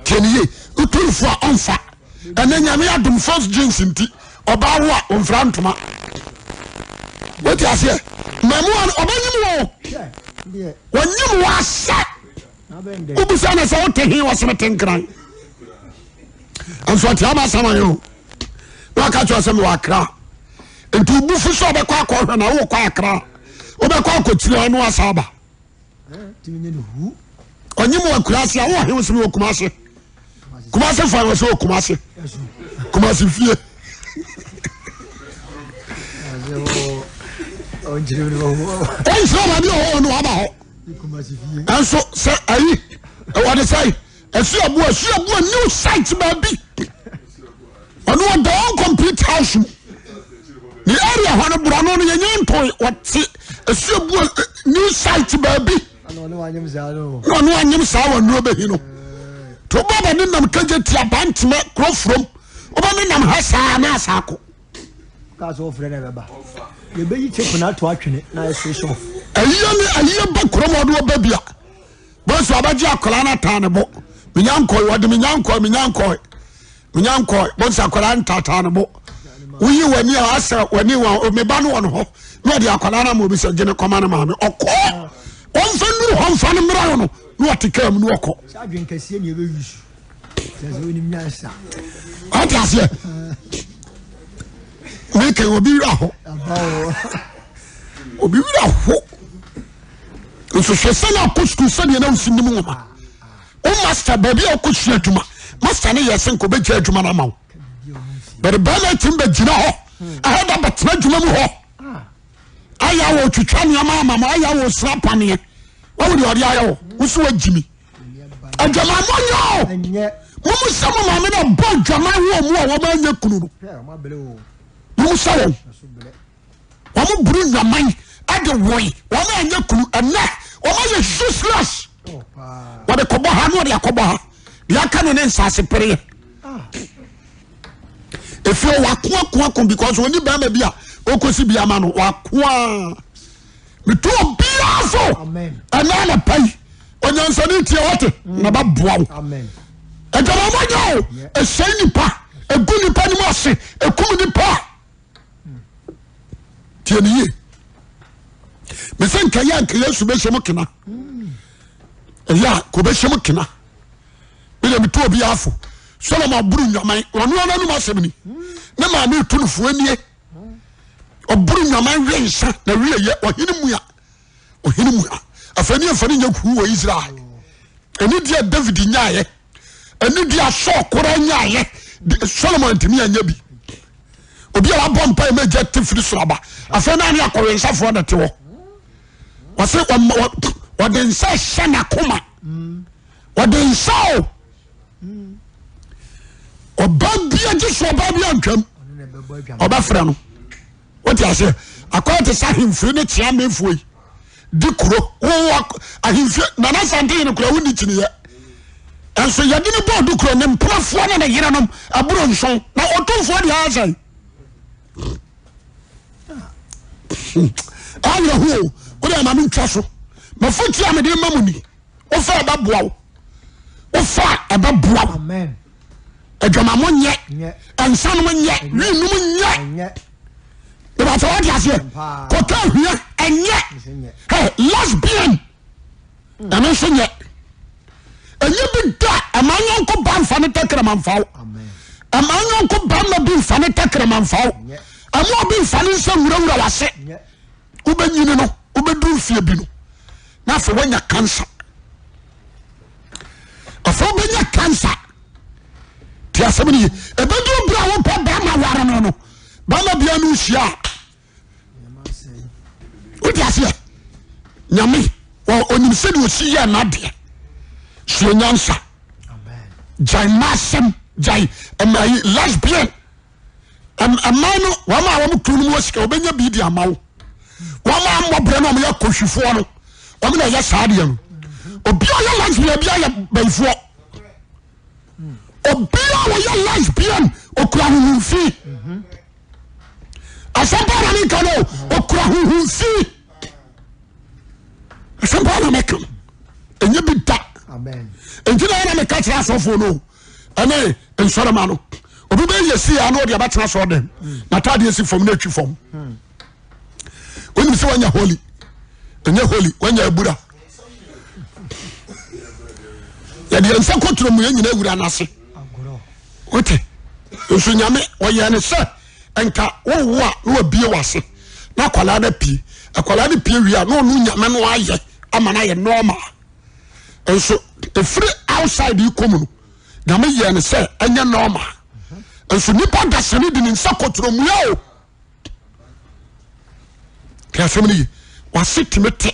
S1: tiɛniye wotumfo a ɔmfa ɛnɛ nyame adom first jeans nti ɔbaa wo a ɔmfira ntoma wote aseɛ mamu a ɔbɛnyim wɔ wɔnyim wɔ asɛ wobisa no sɛ wote he wɔ sɛ mete nkran nso ɔte ama asɛm ayɛ o na waka kyerɛ sɛ mewɔ akra nti wobufu sɛ ɔbɛkɔ akɔhwɛ na wokɔ akra wobɛkɔ akɔkyiri ɔno asa aba ɔnye mu akura ase a wowɔ he wo sɛ mewɔ kuma ase kuma ase fa wɔ sɛ wɔ kuma ase kuma ase fie ɔnkyerɛ baabi a ɔwɔ no waba hɔ ɛnso sɛ ayi wɔde sɛ asuaboa asuaboa new site baabi ɔno ɔda wɔn complete house mu ne area hɔ no borɔno no yɛnyɛ ntɔn ɔte asuaboa new site baabi na ɔno anyem saa wɔ nnuro bɛhi no to wobɔ bɛ ne nam kagye ti abantema kuro furom wobɛ ne nam ha saa na asaako ɛyɛ ne ɛyɛ ba kurom ɔde ɔba bi a bɔsɛ ɔbɛgye akwadaa no ataa ne bo menya nkɔe ɔde menya nkɔe menya nkɔe menya nkɔe bɔsɛ akwadaa no taataa ne bo woyi w'ani a asɛ w'ani wa meba no wɔ ne hɔ na ɔde akwadaa no ama obi sɛ gye ne kɔma ne maame ɔkɔ ɔmfa nnuru hɔ mfa no mmra wo no na ɔte kaa mu na ɔkɔ ɔte aseɛ meka obi wura ho obi wura ho nso hwɛ sɛ na akɔ sukuu sɛdeɛ na wosi nim nwoma wo master baabi a wokɔ sua adwuma master no yɛ sɛ nka ɔbɛgya adwuma no ama wo bɛde bɛrima atumi bɛgyina hɔ ɛhɔ da bɛtena adwuma mu hɔ ayɛ a wɔtwitwa nneɛma ama ma ayɛ a wɔsira paneɛ wawo deɛ ɔde ayɛ wo wo so wagyimi adwamammɔ nyɛ o momu sɛ mo maame no bɔ adwaman wɔ mu a wɔma anyɛ kunu no momu sɛ wɔn wɔn buru nwaman de wɔn wɔn anyɛ kunu ɛnɛ wɔn ayɛ useless wɔde kɔbɔ ha na wɔde akɔbɔ ha deɛ aka no ne nsaase pereɛ efie wako ako ako because wɔn ni bɛrima bi a ɔkɔsi bi ama no wako a metu obiara so ɛnɛ anapa yi onyansani tie wɔte na bɛboa wo. Adwamammɔ nyɛ o, ɛsɛe nipa, ɛgu nipa nim ase, ɛkum nipa. Tie ne yie. Mesɛ nka yɛ anka Yesu bɛhyɛ mu kena. Ɛyɛ a kò bɛhyɛ mu kena. Mede meto obi afo. Solomon buru nnwaman, ɔno ara n'anum asɛm ni. Ne maame tu no foɔ nie. Ɔburu nnwaman we nsa na wie yɛ ɔhene mua. Ɔhene mua. Afei ne yɛmfa no nyɛ huu wɔ Israel. Ɛne deɛ David nyaeɛ, ɛne deɛ Saul koraa nyaeɛ, Solomon ntumi anyɛ bi. Obi a wabɔ mpa ɛmɛ gya te firi soro aba. Afei naa ne akɔwensafoɔ na te hɔ. Wɔse wɔde nsa hyɛ n'akoma. Wɔde nsa o. Ɔbaa bia gye so ɔbaa bi antwam. Ɔbɛfrɛ no. Wote aseɛ? Akɔyɛ te sɛ ahemfie ne kyeamefoɔ yi di kuro. Wowɔ ahemfie Nana Asante yene kura wonni kyiniiɛ. Nso yɛde ne bɔɔ du kuro ne mpenafoɔ ne ne yerenom aburo nson na ɔtumfoɔ deɛ ayɛ sɛn? Awerɛho o, wode ama me ntwa so. Mafotuo a mede ma mu ni. Wofa ɛbɛboa wo. Wofa ɛbɛboa wo. Adwamamɔ nyɛ, nsanom nyɛ, wiinom nyɛ. Ìbàtà wọ́n di aseɛ. Kɔtɔ ahwia ɛnyɛ. Lesbian ɛno nso nyɛ. Ɛnyɛ bi da ɛma nyɔnko ba nfa ne tɛkrɛma nfa wo. Ɛma nyɔnko bɛrima bi nfa ne tɛkrɛma nfa wo. Ɛma obi nfa ne nsa nwurawura w'ase. Wobɛnyini no, wobɛduru mfie bi no, na afei woanya cancer. Afei wobɛnya cancer. Te asɛm no ye. Ɛbɛduru berɛ a wopɛ bɛrima ware no no, bɛrima bia no nhyia a, wote aseɛ? Nyame ɔnim sɛdeɛ ɔsi yɛ n'adeɛ. Sua nyansa. Gyae mma asɛm, gyae lesbian. Mmaa no wɔn a wɔn kunu no mu sika wɔbɛnya bi de ama wo. Wɔn a mmɔ brɛ no wɔn yɛ akɔhwifoɔ no wɔn na ɛyɛ saa adeɛ no. Obi a ɔyɛ lesbian bi ayɛ bɛyifoɔ. Obi a ɔyɛ lesbian okura huhum fi. Asɛm paa na meka no okura huhum fi. Asɛm paa na meka no ɛnyɛ bi da. Nti na ɛna meka kyerɛ asɔfoɔ no ɛne nsɔrɔma no obi bɛ yɛ si ya na ɔde abatena sɔɔ dɛm na ataadeɛ si fam na atwi fam wonim sɛ wanya holy ɛnyɛ holy wanya abura yɛde yɛn nsa kɔtoro mu yɛn nyina awura no ase wote nso nyame ɔyɛ ne sɛ nka wowo a na wabie wase na akwadaa no apue akwadaa no pie wie a na ɔno nyame no ayɛ ama no ayɛ normal nso ɛfiri outside yi kɔ mu no nyame yɛ no sɛ ɛnyɛ normal nso nipa dasani de ne nsa kɔtoro mua o te asɛm no ye wase tumi te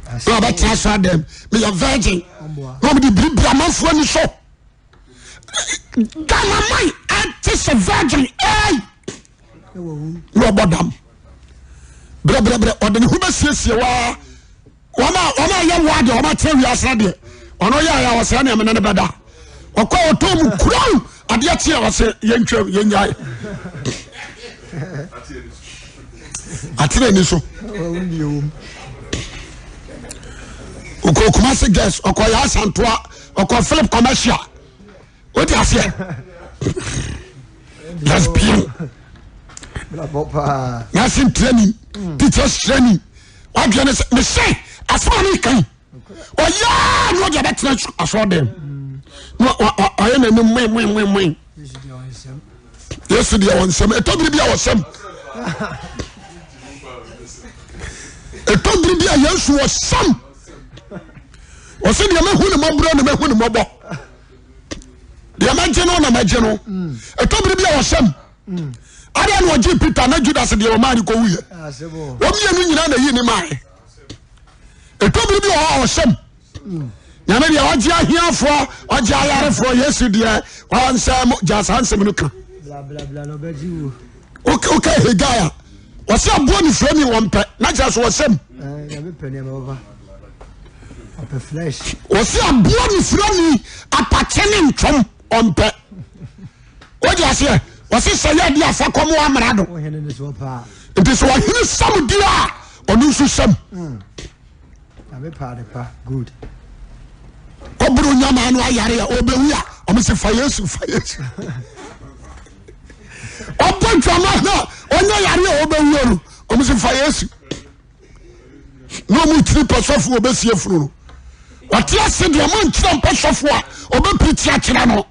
S1: na ɔbɛtena saa dɛm meyɛ virgin na ɔmde biribiri amanfoɔ ani so Ghana man ate sɛ virgin ei na ɔbɔ dam brɛbrɛbrɛ ɔde ne ho bɛsiesie waa wɔn a wɔn a yɛ waa deɛ wɔn atena wiase deɛ ɔno yɛ ayɛ ɔsɛ ɛna ɛmene ne bɛda ɔkɔ ɔtɔ mu kuraw adeɛ kye a ɔsɛ yɛntwam yɛnyae atena ni so ɔkɔ Kumasi girls ɔkɔ yɛ asantoa ɔkɔ Philip commercial o ti aseɛ lesbian nursing training teachers training wadwene sɛ mese asɛm a meka yi ɔyɛa na ɔde abɛtena asɔɔ dɛm na ɔyɛ n'anim moe moe moe moe yesu deɛ wɔ nsɛm ɛtɔ biri bi a wɔsɛm ɛtɔ biri bi a yesu wɔ sɛm ɔsɛ deɛ mahu ne mɔborɔ na mahu ne mɔbɔ deɛ magye no na magye no ɛtɔ biri bi a wɔsɛm adeɛ na ɔgye Peter na Judas deɛ ɔmaa ne kɔwuyɛ wɔn mmienu nyinaa na yi ne maae ɛtɔ biri bi wɔ hɔ a ɔsɛm nyame deɛ ɔgye ahiafoɔ ɔgye ayarefoɔ yesu deɛ ɔnsɛm gya saa nsɛm no ka woka Hegai a wɔsɛ aboa ne fira ni wɔn pɛ na kyerɛ so wɔsɛm wɔsɛ aboa ne fira ni apakye ne ntwom ɔmpɛ wode aseɛ wɔsɛ sɛ yɛ de afa kɔm wɔ amena do nti sɛ ɔhene sɛm di a ɔno nso sɛm. Kɔboro nyamaa no ayare a ɔbɛwu a ɔmo sɛ fa Yesu fa Yesu. Ɔbɔ dwama na ɔnya yare a ɔbɛwu no ɔmo sɛ fa Yesu. Na ɔmo kyiri pɛ sɔfo ɔbɛsie funu no. Ɔte ase deɛ ɔmo nkyerɛ mpɛ sɔfo a ɔbɛpirikyi akyerɛ no.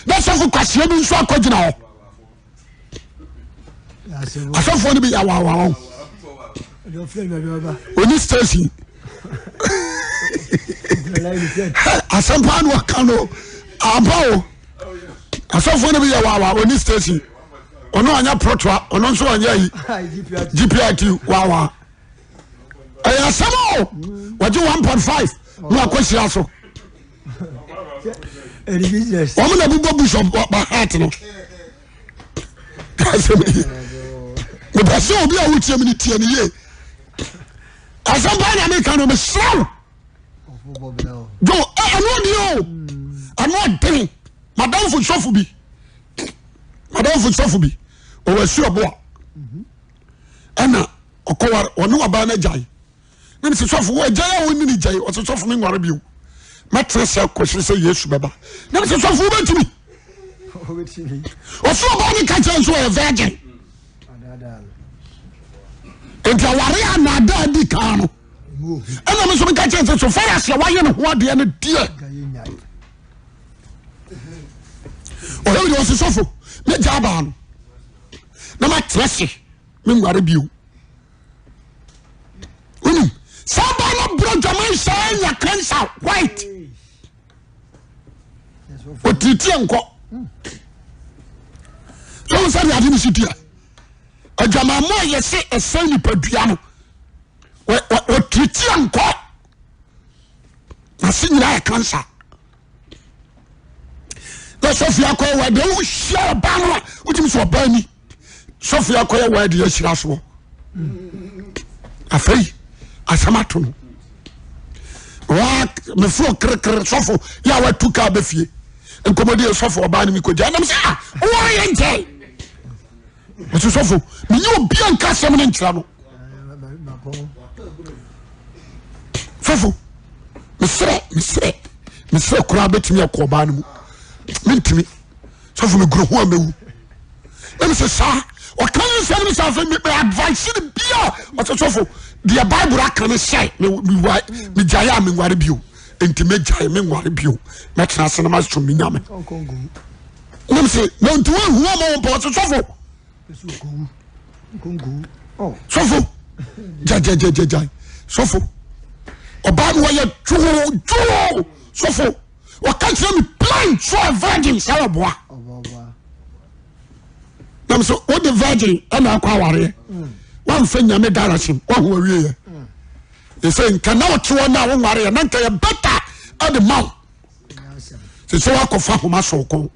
S1: Na sɔfo kwasia bi nso akɔgyina hɔ. Asɔfoɔ no bi yɛ awaawa wɔn. Oni station. Asɛm paa na ɔka no ampa o. Asɔfoɔ no bi yɛ waawa oni station. Ɔno ɔnyɛ protoa ɔno nso ɔnyɛ yi GPIT waawa. Ɛyɛ asɛm o. Wɔgye 1.5 na wakɔhyia so. Wɔn na bobɔ bishop ba hat no. Asɛm ni. Mepɛ sɛ obi a wotie me no tie no yie. Asɛm paa na meka no mesrɛ wo. Jo ɛno ɔden o. Ɛno ɔden. Madamfo sɔfo bi. Madamfo sɔfo bi. Ɔwɔ asi ɔboa. Ɛna ɔkɔware ɔne ɔbaa no agyae. Na mesɛ sɔfo wo agyae a wonni ne gyae. Ɔsɛ sɔfo me nware bio. Mɛtena sɛ kɔsi sɛ Yesu bɛba. Na mesɛ sɔfo wobɛtumi. Ɔsɛ ɔbaa no ka kyerɛ nso ɔyɛ virgin. Nti aware a naadaa di kan no. Ɛna me nso meka kyerɛ sɛ so far as wayɛ ne ho adeɛ no deɛ. Ɔhɛ deɛ ɔsɛ sɔfo mɛgya abaa no na matena se menware bio. Wonim saa baa no borɔ dwaman saa nya cancer white. Ɔtiritie nkɔ. Sɛ wo sɛ deɛ ade no si teɛ. Adwamammɔ a yɛse ɛsɛe nipadua no ɔtiritie nkɔ. Na se nyinaa yɛ cancer. Na sɔfo akɔyɛ wɔ deɛ wohyia ɔbaa no a wotumi sɛ ɔbaa ni sɔfo akɔyɛ wɔ deɛ ahyira soɔ afei asɛm ato no waa meforo kerekere sɔfo yɛ a watu kaa bɛ fie nkɔmmɔdi yɛ sɔfo ɔbaa no mi kɔgya nam sɛ ah woware yɛ nkyɛn ɔsɛ sɔfo menye obia nka asɛm no nkyerɛ no sɔfo mesrɛ mesrɛ mesrɛ koraa bɛtumi akɔ ɔbaa no mu mentumi sɔfo megoro ho a mɛwu na mesɛ saa ɔka ne nsɛm no sɛ afei me advice no bia ɔsɛ sɔfo deɛ bible aka no sɛ megyae a menware bio nti mɛgyae menware bio mɛtena ase na masom me nyame nam sɛ na nti woahu ama wo mpa ɔsɛ sɔfo sɔfo gyagyagyagyagya sɔfo ɔbaa no wɔyɛ dwoodwoo sɔfo ɔka kyerɛ me plain so a virgin sɛ ɔboa nam sɛ wode virgin ɛna akɔ awareɛ wamfa nyame direction wahu awieɛ ɛsɛ nka na wote hɔ no a wonwareɛ na nka yɛ bɛta ɛde ma wo sɛ sɛ woakɔfa homa sɔkɔn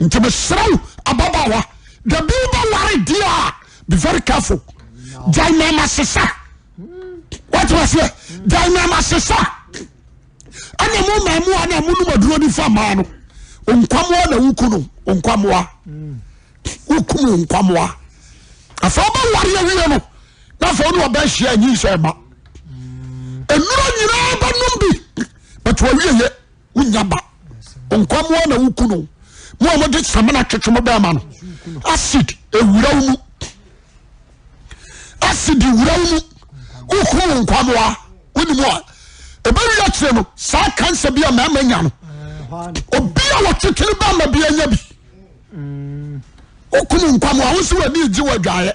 S1: nti mesrɛ wo ababaawa dabi wobɛware deɛ a be very careful gyae nneɛma sesa wote aseɛ gyae nneɛma sesa ɛna mo mmaamua na monom aduro de fa mmaa no nkwamoa na woku no nkwamoa wokum nkwamoa afei wobɛware awie no na afei wone ɔbɛ ahyia anyi sɛ ɛma nnuro nyinaa bɛnom bi but wawieyɛ wonya ba nkwamoa na woku no mo a mode samina twetwe mo bɛɛma no acid ewura wo mu acid wura wo mu woku wo nkwamoa wonim a ɛbɛwi akyerɛ no saa cancer bi a mmarima nya no obi a wɔtwetwe no bɛɛma bi anya bi wokum nkwamoa wo sɛ w'ani gye wɔ adwaeɛ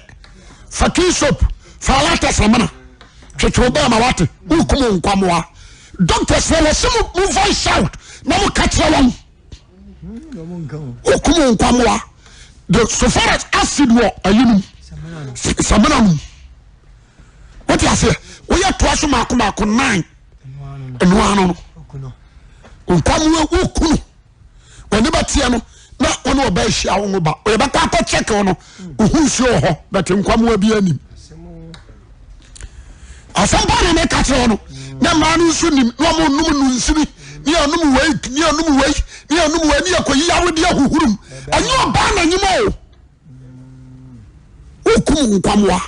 S1: fa tea soap fa alata samina twetwe wo bɛɛma wate wokum nkwamoa doctors na wɔsɛ mo voice out na mo ka kyerɛ wɔn wokum nkwamoa the so far as acid wɔ ayinom samina no wote aseɛ woyɛ toa so maako maako nine ɛnoa no no nkwamoa wokunu wɔne bɛteɛ no na wɔne ɔba ahyia wo ba yɛbɛkɔ akɔ kyɛke wo no wohu nsuo wɔ hɔ bɛte nkwamoa bi anim asɛm pa na meka kyerɛ wo no na mmaa no nso nim na wɔn nom no nsini ne yɛnom wei ne yɛnom wei ne yɛnom wei ne yɛkɔyi awodeɛ huhurum ɛnyɛ ɔbaa na nyim o wokum nkwamoa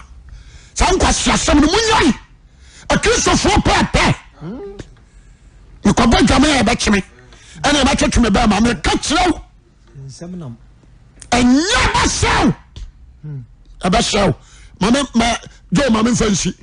S1: saa nkwasiasɛm no munyae akristofoɔ pɛɛpɛ mekɔbɔ dwa. Sɛ me a ɛbɛkyeme ɛna ɛbɛtwetwe me bɛɛma meka kyerɛ wo. Ɛnyɛ bɛhyɛ wo. Ɛbɛhyɛ wo. Mame ma Joe mame nfa nsi.